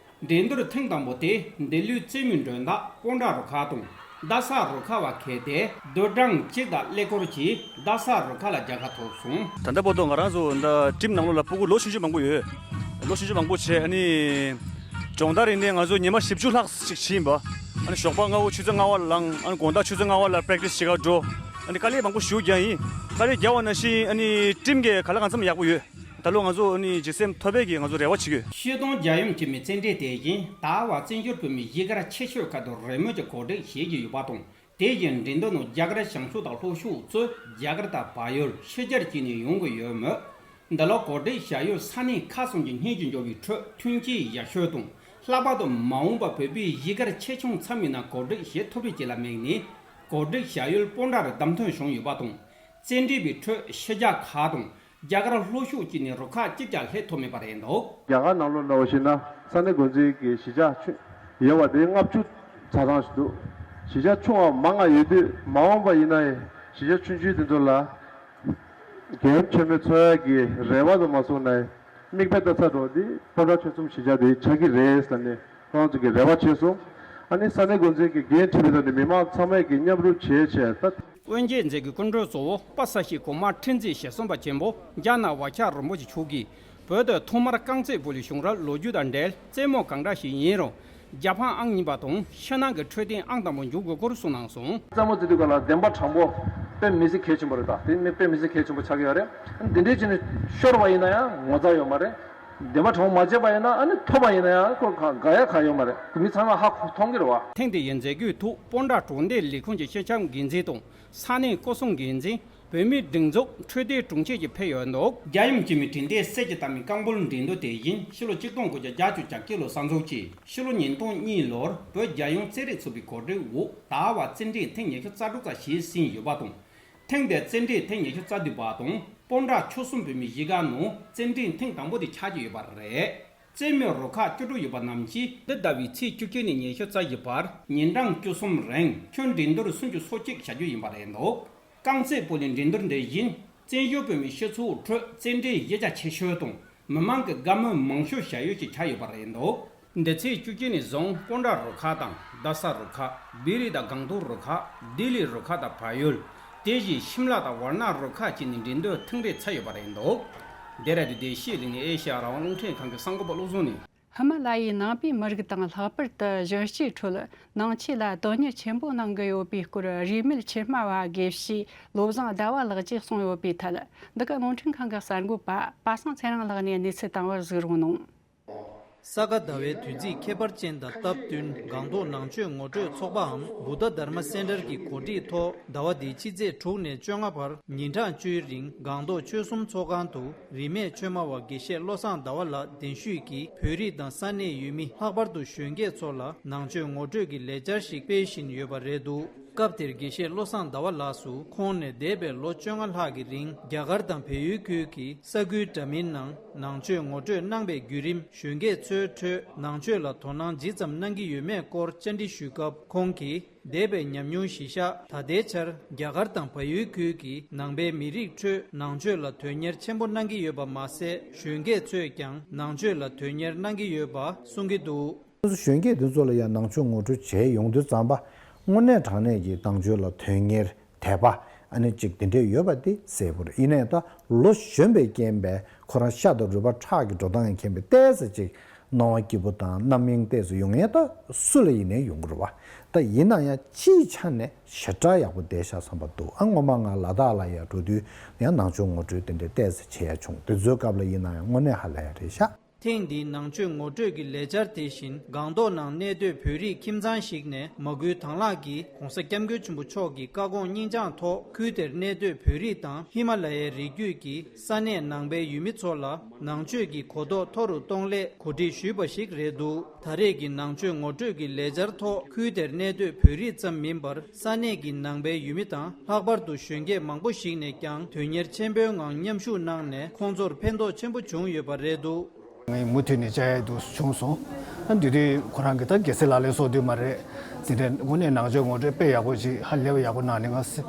འགྲན་བསྡུར་ཐེངས་དང་པོ་དེ་འདི་ལོའི་རྩེད་མོའི་མགྲོན་བདག་སྤོན་ཊ་རུ་ཁག་དང་རྡ་ས་རུ་ཁག་བར་ཁེལ་ཏེ། རྡུལ་གྲངས་གཅིག་དང་ཀླད་ཀོར་གྱིས་རྡ་ས་རུ་ཁག་ལ་རྒྱལ་ཁ་ཐོབ་སོང་། ད་ལྟ་བར་དུ་ང་རང་ཚོ་འདི་ཊིམ་ནང་ལོགས་ལ་ཕྲུ་གུ་ལོ་ཆུང་ཆུང་མང་པོ་ཡོད། ལོ་ཆུང་ཆུང་མང་པོ་བྱས། ཨ་ནི་སྦྱོང་བརྡར་རིག་གནས་ང་ཚོ་ཉི་མ་བཞི་བཅུ་ལྷག་ཅིག་བྱས་ཡིན་པ། ཨ་ནི་ཞོགས་པ་སྔ་པོ་ཆུ་ཚོད་ལྔ་པ་ལངས། ཨ་ནི་དགོང་དག་ཆུ་ཚོད་ལྔ་པ་ལ་པེ་རེག་ཊི་སི་བྱེད་གར་འགྲོ། ཨ་ནི་དཀའ་ལས་མང་པོ་ཞེ་པོ་བརྒྱབ་ཡིན། དཀའ་ལས་བརྒྱབ་པ་ནང་བཞིན་ཨ་ནི་ཊིམ་གྱི་གང་ལ་གང་འཚམ་ཡག་པོ་ཡོད། ད་ལོ་ང་ཚོ་ཨ་ནི་ལྗིད་སེམས་ཐོབ་པའི་གི་ང་ཚོ་རེ་བ་བྱེད་ཀྱི་ཡོད། སྤྱིར་བཏང་རྒྱལ་ཡུམ་ཆེན་མོའི་རྩེད་འགྲན་དེ་བཞིན་ད་བར་བཙན་བྱོལ་བོད་མིའི་གཞིས་སྒར་ཆེ་ཤོས་ཁག་ཏུ་རེས་མོས་ཀྱི་གོ་སྒྲིག་བྱེད་ཀྱི་ཡོད་པ་དང་། དེ་བཞིན་འགྲན་བསྡུར་ནང་རྒྱ་གར་བྱང་ཕྱོགས་དང་ལྷོ་ཕྱོགས་གཙོས་རྒྱ་གར་དང་བལ་ཡུལ་ཕྱི་རྒྱལ་བཅས་ནས་ཡོང་གི་ཡོད་མོད། འདི་ལོ་གོ་སྒྲིག་བྱ་ཡུལ་ས་གནས་ཁག་གསུམ་གྱི་སྔོན་གྱི་འབྱོར་བའི་ཁྲོད་མཐུན་རྐྱེན་ཡག་ཤོས་དང་། ལྷག་པར་དུ་མ་འོངས་པར་བོད་པའི་གཞིས་སྒར་ཆེ་ཆུང་མཚམས་མིན་ན་གོ་སྒྲིག་བྱེད་ཐུབ་རེས་བཅས་ལ་དམིགས་ནས། གོ་སྒྲིག་བྱ་ཡུལ་སྤོན་ཊ་རུ་བདམས་ཐོན་བྱུང་ཡོད་པ་དང་། བཙལ་འབྲས་པའི་ཁྲོད་གཞིས་ཆགས་ཁག་དང་རྒྱ་གར་ལྷོ་ཕྱོགས་གཅིག་ནས་རུ་ཁག་གཅིག་ཀྱང་སླེབས་ཐུབ་མེད་པ་རེད་འདུག། རྒྱ་གར་ནང་ལོགས་འདྲ་བོ་ཞིག་ན་ས་གནས་འགོ་འཛིན་གྱི་གཞིས་ཆགས་ཆུང་ཡོད་པ་དེ་ལྔ་བཅུ་ཆ་ཚང་ཞིག་འདུག། གཞིས་ཆགས་ཆུང་བ་མང་ང་ཡོད་དུས་མ་འོངས་པ་ཡིན་ན་ཡང་གཞིས་ཆགས་ཆུང་ཆུང་དེ་ཚོ་ལ་རྒན་ཆེན་མོའི་འཚོ་ཡག་གི་རེ་བ་དུ་མ་སོང་ན་ཡང་མིག་དཔེ་ལྟ་ཚར་འགྲོ་འདི་སྤོན་ཊ་ཆོལ་གསུམ་གཞིས་ཆགས་དེ་ཆགས་ཀྱི་རེད་ཟེར་ནས་ཁོང་ཚོ་གི་རེ་བ་བྱས་སོང་། ཨ་ནི་ས་གནས་འགོ་འཛིན་གྱི་འགན་འཁྲི་བའི་ཐོག་ནས་མི་མང་ཚང་མས་ཀྱི་མཉམ་རུབ་བྱས་བྱས་ད། དབུ་འབྱེད་མཛད་སྒོའི་སྐུ་མགྲོན་གཙོ་བོ་པ་ས་ཤི་གོང་མ་ཁྲི་འཛིན་ཞེ་གསུམ་པ་ཆེན་པོ་རྒྱ་ནག་བ་ཁྱ་རིན་པོ་ཆེ་མཆོག་གིས། བོད་དུ་ཐོག་མར་རྐང་རྩེད་སྤོ་ལོའི་གཞུང་རབ་ལོ་རྒྱུས་དང་འབྲེལ་རྩེད་མོ་གང་འདྲ་ཞིག་ཡིན་རུང་རྒྱ་ཕངས་ཨང་གཉིས་པ་དང་ཕྱི་ནང་གི་འཕྲོད་བསྟེན་ཨང་དང་པོ་འཇུག་དགོས་སྐོར་གསུངས་གནང་སོང་། རྩེད་མོ་རྩེ་དུས་སྐབས་ལ་བདེན་པ་དྲང་པོ་དཔེ་མི་སྲིད་གལ་ཆེན་པོ་རེད། ད་དེ་ནི་དཔེ་མི་སྲིད་གལ་ཆེན་པོ་ཆགས་ཀྱི་ཡོད་རེད། འདི་འདྲའི་ཅིག་ནི་ཤོར་བ་ཡིན་ན་ཡང་ངོ་ཚ་ཡོད་མ་རེད། བདེན་པ་དྲང་པོ་མ་བྱས་པ་ཡིན་ན་ཨ་ནི་ཐོབ་པ་ཡིན་ན་ཡང་ཁོ་ག་ག་ཡ་ག་ཡོད་མ་རེད། མི་ཚང་མ་ཧ་གོ་མཐོང་གི་རེད་བ། ཐེངས་འདི་ཡི་མཛད་སྒོའི་ཐོག་སྤོན་ཊ་གྲོང་སྡེ་ལས་ཁུངས་ཀྱི་སྤྱི་ཁྱབ་འགན་འཛིན་དང་ས་གནས་སྐོར་སྲུང་འགན་འཛིན། བོད་མིའི་སྒྲིག་འཛུགས་འཕྲོད་བསྟེན་དྲུང་ཆེ་བཅས་ཕེབས་ཡོད་འདུག། རྒྱལ་ཡུམ་ཆེན་མོའི་དྲན་རྟེན་གསེར་གྱི་ཐ་མའི་རྐང་སྤོལ་འགྲན་བསྡུར་དེ་བཞིན་ཕྱི་ལོ་ཆིག་སྟོང་དགུ་བརྒྱ་བརྒྱད་ཅུ་གྱ་བརྒྱད་ལོ་གསར་འཛུགས་ཀྱིས་ཕྱི་ལོ་ཉིས་སྟོང་གཉིས་ལོར་བོད་རྒྱལ་ཡོངས་རྩེད་རིགས་ཚོགས་པའི་གོ་སྒྲིག་འོག་ཟླ་བར་རྩེད་འགྲན་ཐེངས་ཉི་ཤུ་རྩ་དྲུག་ཙམ་ཞིག་ཟིན་ཡོད་པ་དང་། ཐེངས་འདིར་རྩེད་འགྲན་ཐེངས་ཉི་ཤུ་རྩ་བདུན་པ་དང་སྤོན་ཊ་ཆོལ་གསུམ་བོད་མིའི་གཞིས་ཀ་ནང་རྩེད་འགྲན་ཐེངས་དང་པོ་དེ་ཆགས་ཀྱི་ཡོད་པ་རེད། རྩེད་མོའི་རུ་ཁག་བཅུ་དྲུག་ཡོད་པ་རྣམས་ཀྱིས་འདི་ཟླ་བའི་ཚེས་བཅུ་གཅིག་ནས་ཉི་ཤུ་རྩ་བཞི་བར་ཉིན་གྲངས་བཅུ་གསུམ་རིང་ཁྱོན་འགྲན་བསྡུར་སུམ་ཅུ་སོ་གཅིག་བྱ་རྒྱུ་ཡིན་པ་རེད་འདུག། རྐང་རྩེད་སྤོ་ལོའི་འགྲན་བསྡུར་འདི་བཞིན་བཙན་བྱོལ་བོད་མིའི་སྤྱི་ཚོགས་ཁྲོད་རྩེད་འགྲན་གཞི་རྒྱ་ཆེ་ཤོས་དང་མི་མང་གི་དགའ་མོས་མང་ཤོས་བྱ་ཡུལ་ཞིག་ཆགས་ཡོད་པ་རེད་འདུག། འདི་ཚེས་བཅུ་གཅིག་ནས་བཟུང་སྤོན་ཊ་རུ་ཁག་དང་རྡ་ས་རུ་ཁག་བོད་རིགས་དང་སྒང་ཏོག་རུ་ཁག་ལྡི་ལི་རུ་ཁག་དང་བལ་ཡུལ། དེ་བཞིན་ཤིམ་ལ་དང་ཝར་ཎ་རུ་ཁག་བཅས་ནས་འགྲན་བསྡུར་ཐེངས་རེ་ཚར་ཡོད་པ་རེད་འདུག། འདི་ར་དུ་བདེ་སྐྱིད་གླིང་ནས་ཨེ་ཤ་ཡ་རང་དབང་རླུང་འཕྲིན་ཁང་གི་གསར་འགོད་པ་བློ་བཟང་ནས། ཧི་མ་ལ་ཡའི་ནང་པའི་མི་རིགས་དང་ལྷག་པར་དུ་གཞོན་སྐྱེས་ཁྲོད་ནང་ཆོས་ལ་དོན་གཉེར་ཆེན་པོ་གནང་གི་ཡོད་པའི་སྐོར་རིས་མེད་ཆེན་སྨྲ་བ་དགེ་བཤེས་བློ་བཟང་ཟླ་བ་ལགས་ཀྱིས་གསུངས་ཡོད་པའི་ཐད། འདི་ག་རླུང་འཕྲིན་ཁང་གི་གསར་འགོད་པ་པ་སངས་ཚེ་རིང་ལགས་ནས་གནས་ཚུལ་བཏང་བར་གཟིགས་རོགས་གནང་། ས་ག་ཟླ་བའི་དུས་ཚིགས་ཁྱད་པར་ཅན་དང་སྟབས་བསྟུན་སྒང་ཏོག་ནང་ཆོས་ངོ་སྤྲོད་ཚོགས་པའམ་བུདྡྷ་དྷརྨ་སེན་ཊར་གྱི་གོ་སྒྲིག་ཐོག་ཟླ་བ་འདིའི་ཕྱི་ཚེས་དྲུག་ནས་བཅོ་ལྔ་བར་ཉིན་གྲངས་བཅུའི་རིང་སྒང་ཏོག་ཆོལ་གསུམ་ཚོགས་ཁང་དུ་རིས་མེད་ཆོས་སྨྲ་བ་དགེ་བཤེས་བློ་བཟང་ཟླ་བ་ལགས་གདན་ཞུས་ཀྱིས་བོད་རིགས་དང་ས་གནས་ཡུལ་མི་ལྷག་པར་དུ་གཞོན་སྐྱེས་ཚོ་ལ་ནང་ཆོས་ངོ་སྤྲོད་ཀྱི་ལས་འཆར་ཞིག་སྤེལ་བཞིན་ཡོད་པ་རེད་འདུག། སྐབས་དེར་དགེ་བཤེས་བློ་བཟང་ཟླ་བ་ལགས་སུ་ཁོང་ནས་འདས་པའི་ལོ་བཅོ་ལྔ་ལྷག་གི་རིང་རྒྱ་གར་དང་བལ་ཡུལ་ཁུལ་གྱི་ས་ཁུལ་འདྲ་མིན་ནང་ནང་ཆོས་ངོ་སྤྲོད་གནང་པའི་བརྒྱུད་རིམ་གཞོན་སྐྱེས་ཚོའི་ཁྲོད་ནང་ཆོས་ལ་དོ་སྣང་ཇི་ཙམ་གནང་གི་ཡོད་མེད་སྐོར་བཅར་འདྲི་ཞུས་སྐབས་ཁོང་གིས། འདས་པའི་ཉམས་མྱོང་གཞི་བཞག་ད་ལྟའི་ཆར་རྒྱ་གར་དང་བལ་ཡུལ་ཁུལ་གྱི་ནང་པའི་མི་རིགས་ཁྲོད་ནང་ཆོས་ལ་དོན་གཉེར་ཆེན་པོ་གནང་གི་ཡོད་པ་མ་ཟད་གཞོན་སྐྱེས་ཚོས་ཀྱང་ནང་ཆོས་ལ་དོན་གཉེར་གནང་གི་ཡོད་པ་གསུང་གི་འདུག། གཞོན་སྐྱེས་དེ་ཚོ་ལ་ཡང་ནང་ཆོས་ངོ་སྤྲོད་བྱས་ཡོང་དུས་ཙམ་པ་དངོས་གནས་དྲང་གནས་ཀྱི་ནང་ཆོས་ལ་དོན་གཉེར་དད་པ་ཨ་ནི་གཅིག་དེ་འདྲས་ཡོད་པ་དེ་གསལ་པོ་རེད། ཡིན་ནའི་ད་ལོ་གཞོན་པའི་རྐྱེན་པས་ཁོ་རང་ཤ་དང་རུས་པ་ཁྲག་གི་འགྲོ་སྟངས་མཁྱེན་པའི་ཏོག་ཙམ་ཅིག་སྣང་བ་སྐྱིད་པོ་དང་རྣམ་གཡེང་ཏོག་ཙམ་ཡོང་ཡས་ད་སུ་ལ་ཡིན་ནའི་ཡོང་གི་རེད་བ། ད་ཡིན་ན་ཡང་སྤྱིའི་ཆ་ནས་ཞེ་དྲག་ཡག་པོ་བསྡད་ཤག་བསམ་པ་འདུག། ཨ་སྔོན་མ་ང་ལ་དྭགས་ལ་ཡར་འགྲོ་དུས་ཡང་ནང་ཆོས་ངོ་སྤྲོད་དེ་འདྲའི་ཏོག་ཙམ་བྱེད་ཡ་བྱུང་། དེ་ཚོའི་སྐབས་ལ་ཡིན་ན་ཡང་དངོས་གནས་ཧ་ལས་ཡ་རེད་ཤག། ཐེངས་འདིའི་ནང་ཆོས་ངོ་སྤྲོད་ཀྱི་ལས་འཆར་དེ་བཞིན་སྒང་ཏོག་ནང་གནས་སྡོད་བོད་རིགས་ཁྱིམ་ཚང་ཞིག་ནས་མ་སྐུལ་དྭང་བླངས་ཀྱིས་༸གོང་ས་༸སྐྱབས་མགོན་ཆེན་པོ་མཆོག་གི་བཀའ་དགོངས་སྙིང་བཅངས་ཐོག་ཁུལ་དེར་གནས་སྡོད་བོད་རིགས་དང་ཧི་མ་ལ་ཡའི་རི་རྒྱུད་ཀྱི་ས་གནས་ནང་པའི་ཡུལ་མི་ཚོ་ལ་ནང་ཆོས་ཀྱི་གོ་རྟོགས་མཐོ་རུ་གཏོང་སླད་གོ་སྒྲིག་ཞུས་པ་ཞིག་རེད་འདུག། ད་རེས་ཀྱི་ནང་ཆོས་ངོ་སྤྲོད་ཀྱི་ལས་འཆར་ཐོག་ཁུལ་དེར་གནས་སྡོད་བོད་རིགས་ཙམ་མིན་པར་ས་གནས་ཀྱི་ནང་པའི་ཡུལ་མི་དང་ལྷག་པར་དུ་གཞོན་སྐྱེས་མང་པོ་ཞིག་ནས་ཀྱང་དོན་གཉེར་ཆེན་པོའི་ངང་མཉམ་ཞུགས་གནང་ནས་ཁོང་ཚོར་ཕན་ཐོགས་ཆེན་པོ་བྱུང་ཡོད་པ་རེད་འདུག། ངས་མུ་མཐུད་ནས་བཅར་ཡས་འདུག་བྱུང་སོང་། ཨ་འདི་དུས་ཁོ་རང་གི་ད་རྒྱལ་སྲས་ལག་ལེན་སོགས་དུས་མ་རེད། དེ་འདྲའི་དངོས་གནས་ནང་ཆོས་ངོ་སྤྲོད་དཔེ་ཡག་པོ་ཅིག་ཧ་ལས་པ་ཡག་པོ་གནང་ནས་ང་ས་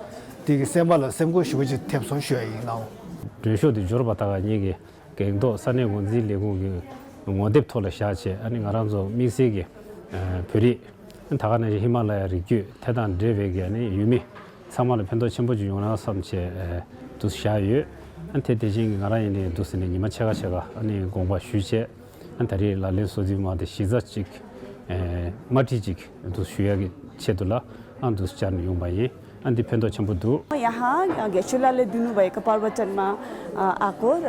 དེ་གི་སེམས་པ་ལ་སེམས་ཁུར་ཞེ་པོ་ཅིག་ཐེབས་སོང་ཞུ་ཡ་ཡིན་ལགས། མགྲོན་ཤོག་དེ་འབྱོར་བ་ད་ག་ཉིད་ཀྱི་སྒང་ཏོག་ས་གནས་འགོ་འཛིན་ལས་ཁུངས་ཀྱི་ངོ་དེབ་ཐོག་ལ་བཞག་བྱས་ཨ་ནི་ང་རང་ཚོ་དམིགས་བསལ་གྱི་བོད་རིགས་ད་ག་ནང་བཞིན་ཧི་མ་ལ་ཡ་རི་རྒྱུད་དེ་དང་འབྲེལ་བའི་གི་ཨ་ནི་ཡུལ་མི་ཚང་མ་ལ་ཕན་ཐོགས་ཆེན་པོ་ཅིག་ཡོང་ན་བསམ་བྱས་འདུག་བཞག་ཡོད། ཨ་དེ་དེ་བཞིན་གྱི་ང་རང་ཡིན་ནའི་འདུག་ཟེར་ནས་ཉི་མ་ཕྱེད་ཀ་ཕྱེད་ཀ་ཨ་ནི་དགོངས་པ་ཞུས་བྱས་ཨ་ད་རེས་ལག་ལེན་སོ་བདུན་མ་དེ་གཞི་རྩ་གཅིག་མ་བྲིས་གཅིག་འདུག་ཞུ་ཡ་གི་ཆེད་དུ་ལ་ཨ་འདུག་བཅར་ནས་ཡོང་པ་ཡིན། ཨ་འདི་ཕན་ཐོགས་ཆེན་པོ་འདུག། ཡ་ཧ་ཡ་གལ་ཆེ་ལ་ལས་དུ་ནུ་བའི་ཀ་པར་བ་ཅན་མ་ཨ་ཨ་ཀོ་ར་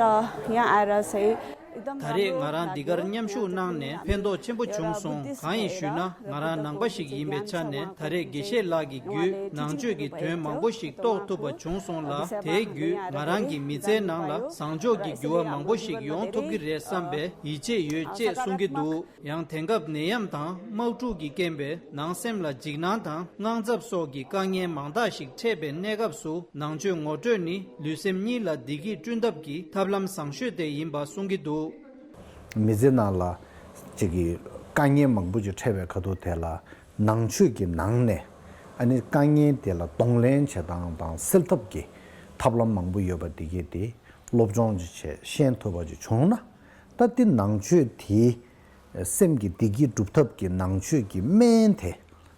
ཡ་ཨ་ར་སའི་ ད་རེས་ང་རང་འདི་གར་མཉམ་ཞུགས་གནང་ནས་ཕན་ཐོགས་ཆེན་པོ་བྱུང་སོང་། གང་ཡིན་ཞུས་ན། ང་རང་ནང་པ་ཞིག་ཡིན་པའི་ཆ་ནས་ད་རེས་དགེ་བཤེས་ལགས་ཀྱི་བརྒྱུད་ནང་ཆོས་ཀྱི་དོན་མང་པོ་ཞིག་རྟོགས་ཐུབ་པ་བྱུང་སོང་ལ། དེའི་བརྒྱུད་ང་རང་གི་མི་ཚེའི་ནང་ལ་བཟང་ཕྱོགས་ཀྱི་འགྱུར་བ་མང་པོ་ཞིག་ཡོང་ཐུབ་ཀྱི་རེད་བསམ་པའི་ཡིད་ཆེས་ཡོད་ཅེས་གསུང་གི་འདུག། ཡང་དེང་སྐབས་ནད་ཡམས་དང་དམག་འཁྲུག་གིས་རྐྱེན་པས་ནང་སེམས་ལ་འཇིགས་སྣང་དང་དངངས་འཚབ་སོགས་ཀྱི་དཀའ་ངལ་མང་དག་ཞིག་འཕྲད་པའི་གནས་སྐབས་སུ། ནང་ཆོས་ངོ་སྤྲོད་ནི་ལུས་སེམས་གཉིས་ལ་བདེ་སྐྱིད་བསྐྲུན་ཐབས་ཀྱི་ཐབས་ལམ་བཟང་ཤོས་དེ་ཡིན་པ་གསུང་གི་འདུག། མི་ཚེ་ནང་ལ་ཅིག་གི་དཀའ་ངལ་མང་པོ་ཅིག་འཕྲད་པའི་ཁ་ཐུག་དེ་ལ་ནང་ཆོས་ཀྱི་ནང་ནས་ཨ་ནི་དཀའ་ངལ་དེ་ལ་གདོང་ལེན་བྱེད་སྟངས་དང་སེལ་ཐབས་ཀྱི་ཐབས་ལམ་མང་པོ་ཡོད་པ་འདི་གས་དེ་སློབ་སྦྱོང་ཅིག་བྱས་ཤེས་ཐུབ་པ་ཅིག་བྱུང་ན། ད་འདི་ནང་ཆོས་དེ་སེམས་ཀྱི་བདེ་སྐྱིད་སྒྲུབ་ཐབས་ཀྱི་ནང་ཆོས་ཀྱི་སྨན་དེ་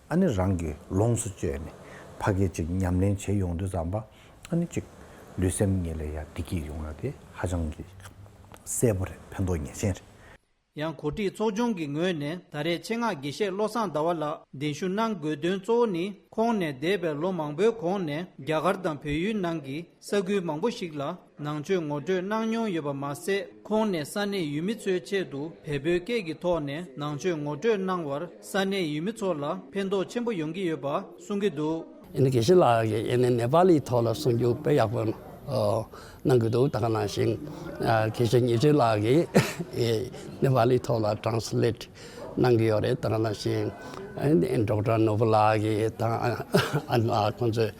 ཨ་ནི་རང་གིས་ལོངས་སུ་སྤྱོད་ནས་ཕ་གི་ཅིག་ཉམས་ལེན་བྱེད་ཡོང་དུས་ཙམ་པ་ཨ་ནི་ཅིག་ལུས་སེམས་གཉིས་ལ་ཡང་བདེ་སྐྱིད་ཡོང་ཡ་དེ་ཧ་ཅང་གི་གསལ་པོ་རེད། ཕན་ཐོགས་ངེས་ཅན་རེད། ཡང་གོ་སྒྲིག་ཚོགས་ཆུང་གི་ངོས་ནས་ད་རེས་ཆེད་མངགས་དགེ་བཤེས་བློ་བཟང་ཟླ་བ་ལགས་གདན་ཞུ་གནང་དགོས་དོན་གཙོ་བོ་ནི། ཁོང་ནས་འདས་པའི་ལོ་མང་པོའི་གོང་ནས་རྒྱ་གར་དང་བལ་ཡུལ་ནང་གི་ས་ཁུལ་མང་པོ་ཞིག་ལ་ནང་ཆོས་ངོ་སྤྲོད་གནང་མྱོང་ཡོད་པ་མ་ཟད། ཁོང་ནས་ས་གནས་ཡུལ་མི་ཚོའི་ཆེད་དུ་བལ་པོའི་སྐད་ཀྱི་ཐོག་ནས་ནང་ཆོས་ངོ་སྤྲོད་གནང་བར་ས་གནས་ཡུལ་མི་ཚོ་ལ་ཕན་ཐོགས་ཆེན་པོ་ཡོང་གི་ཡོད་པ་གསུང་གི་འདུག། ཨ་ནི་དགེ་བཤེས་ལགས་ཀྱིས་ཨ་ནི་ནེ་པ་ལིའི་ཐོག་ལ་གསུང་རྒྱུ་དཔེ་ཡག་པོ་གནང་གི་འདུག། ད་ག་ནང་བཞིན་དགེ་བཤེས་ཉི་སྤྱོད་ལགས་ཀྱིས་ནེ་པ་ལིའི་ཐོག་ལ་ཊྲན་སི་ལེཊ་གནང་གི་ཡོད་རེད། ད་ག་ནང་བཞིན་ཨ་ནི་ཌོག་ཊར་ནོར་བུ་ལགས་ཀྱིས་དང་ཨ་ཁོང་ཚོས་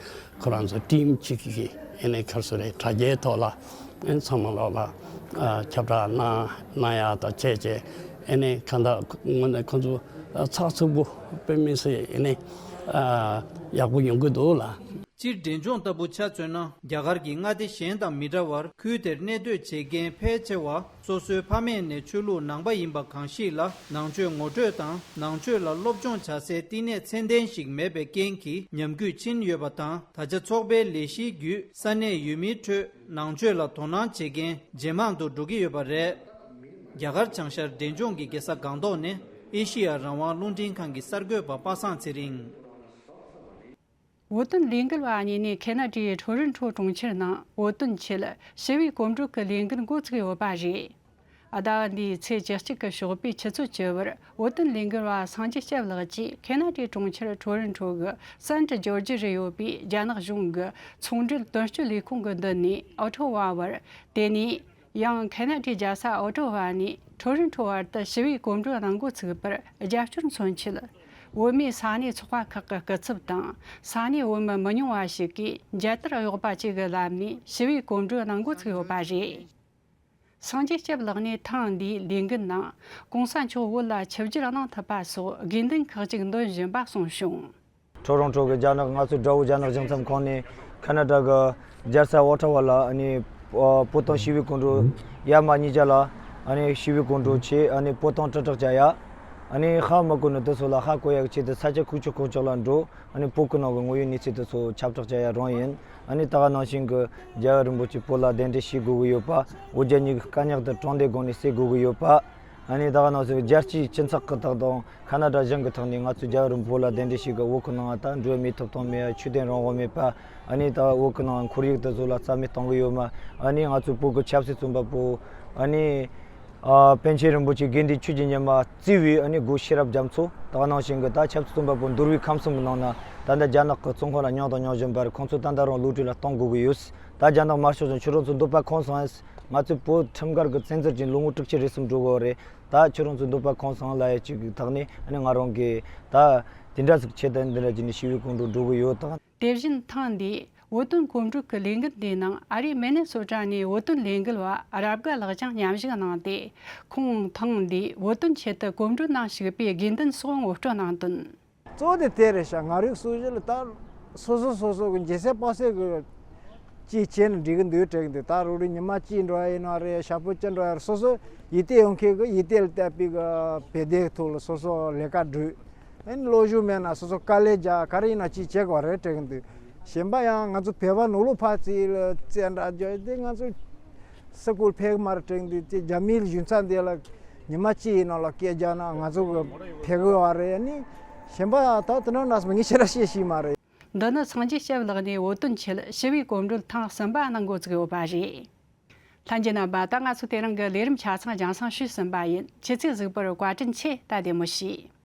ཁོ་རང་ཚོ་ཊིམ་གཅིག་གིས་ཨ་ནི་ཁར་སོ་རེད་དྲ་རྒྱའི་ཐོག་ལ་ཨ་ནི་ཚང་མ་ལོག་ལ་ཁྱབ་བསྒྲགས་གནང་གནང་ཡག་དང་བྱས་བྱས་ཨ་ནི་གང་ལྟར་དངོས་གནས་ཁོང་ཚོ་ཚགས་ཚུད་པོ་དཔེ་མི་སྲིད་ཨ་ནི་ཡག་པོ་ཡོང་གི་འདུག་ལ། སྤྱིར་འབྲས་ལྗོངས་ལྟ་བུ་ཆ་མཚོན་ན། རྒྱ་གར་གྱི་མངའ་སྡེ་གཞན་དང་མི་འདྲ་བར་ཁུལ་དེར་གནས་སྡོད་བྱེད་མཁན་ཕལ་ཆེ་བ་སོ་སོའི་ཕ་མེས་ནས་ཆོས་ལུགས་ནང་པ་ཡིན་པ་གང་ཞིག་ལ་ནང་ཆོས་ངོ་སྤྲོད་དང་ནང་ཆོས་ལ་སློབ་སྦྱོང་བྱ་སའི་བསྟི་གནས་ཚད་ལྡན་ཞིག་མེད་པའི་རྐྱེན་གྱིས་ཉམས་རྒུད་ཕྱིན་ཡོད་པ་དང་། ད་ཆ་ཚོགས་པའི་ལས་གཞིའི་བརྒྱུད་ས་གནས་ཡུལ་མིའི་ཁྲོད་ནང་ཆོས་ལ་དོ་སྣང་བྱེད་མཁན་ཇེ་མང་དུ་འགྲོ་གི་ཡོད་པ་རེད། རྒྱ་གར་བྱང་ཤར་འབྲས་ལྗོངས་ཀྱི་རྒྱལ་ས་སྒང་ཏོག་ནས་ཨེ་ཤི་ཡ་རང་དབང་རླུང་འཕྲིན་ཁང་གི་གསར་འགོད་པ་པ་སངས་ཚེ་རིང་། བོད་དོན་ལས་འགུལ་བ་གཉིས་ནས་ཁེ་ན་ཌའི་ཊོ་རོན་ཊོ་གྲོང་ཁྱེར་ནང་བོད་དོན་ཆེད་ཞི་བའི་གོམ་བགྲོད་ཀྱི་ལས་འགུལ་འགོ་བཙུགས་ཡོད་པ་རེད། ཟླ་བ་འདིའི་ཚེས་བཅུ་གཅིག་གི་ཞོགས་པའི་ཆུ་ཚོད་བཅུ་པར་བོད་དོན་ལས་འགུལ་བ་སངས་རྒྱས་སྐྱབས་ལགས་ཀྱིས་ཁེ་ན་ཌའི་གྲོང་ཁྱེར་ཊོ་རོན་ཊོ་གི་སེན་ཊ་ཇོར་ཇི་རུ་ཡོད་པའི་རྒྱ་ནག་གཞུང་གི་ཚོང་འབྲེལ་དོན་གཅོད་ལས་ཁུངས་ཀྱི་མདུན་ནས་ཨོ་ཊོ་ཝ་བར། དེ་ནས་ཡང་ཁེ་ན་ཌའི་རྒྱལ་ས་ཨོ་ཊོ་ཝ་ནས་ཊོ་རོན་ཊོ་བར་དུ་ཞི་བའི་གོམ་བགྲོད་གནང་འགོ་ཚུགས་པར་རྒྱབ་སྐྱོར་མཚོན་ཆེད། བོད་མིའི་ས་གནས་ཚོགས་པ་ཁག་གི་སྐུ་ཚབ་དང་ས་གནས་བོད་མི་མི་ཉུང་བ་ཞིག་གིས་མཇལ་དར་གཡོག་པ་བཅས་ཀྱི་ལམ་ནས་ཞི་བའི་གོམ་བགྲོད་གནང་འགོ་ཚུགས་ཡོད་པ་རེད། སངས་རྒྱས་སྐྱབས་ལགས་ནས་ཐེངས་འདིའི་ལས་འགུལ་ནང་གོང་ས་མཆོག་བོད་ལ་ཆིབས་བསྒྱུར་གནང་ཐུབ་པ་སོགས་དགོས་འདུན་ཁག་ཅིག་འདོན་བཞིན་པ་གསུངས་བྱུང་། ཊོ་རོན་ཊོ་གི་རྒྱ་ནག་ང་ཚོའི་དགྲ་བོ་རྒྱ་ནག་གཞུང་ཚབ་ཁང་ནས་ཁ་ན་ཌ་གི་རྒྱལ་ས་ཨོ་ཊ་ཝ་ལ་ཨ་ནི་ཨ་བོད་དོན་ཞི་བའི་གོམ་བགྲོད་ཡ་མ་གཉིས་ཆ་ལ་ཨ་ནི་ཞི་བའི་གོམ་བགྲོད་བྱས། ཨ་ནི་བོད་དོན་དྲིལ་བསྒྲགས་བྱ་ཡ། ཨ་ནི་ཧ་མ་གོ་ནི་དེ་ཚོ་ལ་ཧ་གོ་ཡག་ཆེད་དུ་ས་ཆ་ཁུག་ཀྱོག་ཁུག་ཀྱོག་ལ་འགྲོ། ཨ་ནི་བོད་ཀྱི་ནང་གི་དངོས་ཡོད་གནས་ཚུལ་དེ་ཚོ་ཁྱབ་བསྒྲགས་བྱ་ཡ་རང་ཡིན། ཨ་ནི་ད་ག་ནང་བཞིན་གྱི་རྒྱལ་བ་རིན་པོ་ཆེ་བོད་ལ་གདན་འདྲེན་བྱེད་དགོས་ཀྱི་ཡོད་པ། འུ་ཅག་གཉིས་ཀྱི་དཀའ་རྙོག་དེ་དྲང་བདེན་སྒོ་ནས་སེལ་དགོས་ཀྱི་ཡོད་པ། ཨ་ནི་ད་ག་ནང་བཞིན་རྒྱལ་སྤྱིའི་སྤྱི་ཚོགས་ཀྱི་ཐོག་དང་ཁ་ན་ཌ་གཞུང་གི་ཐོག་ནས་ང་ཚོ་རྒྱལ་བ་རིན་པོ་ཆེ་ལ་གདན་འདྲེན་བྱེད་ཀྱི། བོད་ཀྱི་ནང་ད་འགྲོ་བའི་མིའི་ཐོབ་ཐང་མེད་པ། ཆོས་དད་རང་དབང་མེད་པ། ཨ་ནི་ད་བོད་ཀྱི་ནང་ཁོར་ཡུག་དེ་ཚོ་ལ་རྩ་མེད་གཏོང་གི་ཡོད་མ། ཨ་ནི་ང་ཚོའི་བོད་ཀྱི་ཆབ་སྲིད་བཙོན་པ་པོ་ཨ་ནི་ཨ་པཎ་ཆེན་རིན་པོ་ཆེ་དགེ་འདུན་ཆོས་ཀྱི་ཉི་མ་གཙོས་པའི་ཨ་ནི་སྒོ་ཤེས་རབ་རྒྱ་མཚོ། ད་ག་ནང་བཞིན་གྱི་ད་ཆབ་སྲིད་བཙོན་པ་པོ་འདུལ་བའི་ཁམས་གསུམ་གྱི་ནང་ན་ད་ལྟ་རྒྱ་ནག་གི་བཙོན་ཁང་ལ་མྱངས་དང་མྱོང་བཞིན་པར་ཁོང་ཚོ་ད་ལྟ་རང་གློད་གྲོལ་ལ་གཏོང་དགོས་ཀྱི་ཡོད། ད་རྒྱ་ནག་དམར་ཤོག་གཞུང་ཁྱོད་རང་ཚོ་འདོད་པ་གང་སོང་ཨེ། ང་ཚོའི་བོད་ཁྲིམས་འགལ་གྱི་བཙན་འཛུལ་གྱིས་ལོ་ངོ་དྲུག་ཅུ་རེ་གསུམ་འགྲོ་གི་ཡོད་རེད། ད་ཁྱོད་རང་ཚོའི་འདོད་པ་གང་སོང་ལབ་ཡ་གཅིག་གི་ཐོག་ནས་ཨ་ནི་ང་རང་གིས་ད་དེ་འདྲ་ཟིག་བྱས་ཏེ་འདི་འདྲ་བྱས་ནས་ཞི་བའི་གོམ་བགྲོད་འགྲོ་གི་ཡོད་དང་། དེ་བཞིན་ཐེངས་འདིའི་བོད་དོན་གོམ་བགྲོད་ཀྱི་ལས་འགུལ་འདིའི་ནང་ཨ་རིའི་མི་ནི་སོ་ཊ་ནས་བོད་དོན་ལས་འགུལ་བ་རབ་དགའ་ལགས་ཀྱང་མཉམ་ཞུགས་གནང་སྟེ། ཁོང་ཐེངས་འདིའི་བོད་དོན་ཆེད་དུ་གོམ་བགྲོད་ནང་ཞུགས་པའི་དགོས་འདུན་སོགས་ངོ་སྤྲོད་གནང་དོན། གཙོ་བོ་དེ་དེ་རེད་ཤག། ང་རིག་སོ་སོ་ལ་ད་སོ་སོ་སོ་སོ་གི་འཇལ་སའི་པ་སེ་གི་ཅིག་བྱས་ནས་འགྲིག་གི་འདུག་དྲན་གི་འདུག། ད་རུ་རུ་ཉི་མ་གཅིག་འགྲོ་ཡ་ཡིན་ན་རེད། ཞག་པོ་གཅིག་འགྲོ་ཡ་རེད། སོ་སོ་ཡིད་བརྟན་ཡོད་མཁན་གི་ཡིད་བརྟན་ལ་བརྟེན་པའི་གི་བོད་སྡེ་ཐོག་ལ་སོ་སོ་ལས་ཀ་སྒྲུབ། ཨ་ནི་བློ་གཞུང་མེད་ན་སོ་སོ་དཀའ་ལས་རྒྱག། ག་རེ་ཡིན་ན་ཅིག་བྱེད་དགོས་རེད་དྲན་གི་འདུག། གཞན་པ་ཡང་ང་ཚོ་བོད་པ་ནོར་ལུག་ཕར་རྩིས་ལ་རྩེ་འདྲ་རྒྱག་དེ་ང་ཚོ་ས་ཁུལ་ཕེབས་མ་རེད་དྲན་གི་འདུག། དེ་རྒྱ་མིའི་གཞུང་ཚབ་འདི་ལ་ཉི་མ་གཅིག་ཡིན་ནང་ལ་སྐད་རྒྱག་ན་ང་ཚོ་གི་ཕེབས་གི་བ་རེད། ཨ་ནི་གཞན་པ་ད་དེ་འདྲ་ན་སོ་ངས་ཕྱི་ར་བཤད་ཤེས་མ་རེད། འདི་ནི་སངས་རྒྱས་སྐྱབས་ལགས་ནས་བོད་དོན་ཆེད་ཞི་བའི་གོམ་བགྲོད་ཐེངས་གསུམ་པ་གནང་འགོ་བཙུགས་ཡོད་པ་རེད། ལྷན་རྒྱས་རྣམ་པ། ད་ང་ཚོ་དེ་རིང་གི་ལས་རིམ་ཆ་ཚང་རྒྱང་སྲིང་ཞུས་ཟིན་པ་ཡིན། ཁྱེད་ཚོས་གཟིགས་པར་བཀའ་དྲིན་ཆེ། ད་བདེ་མོ་བྱོས།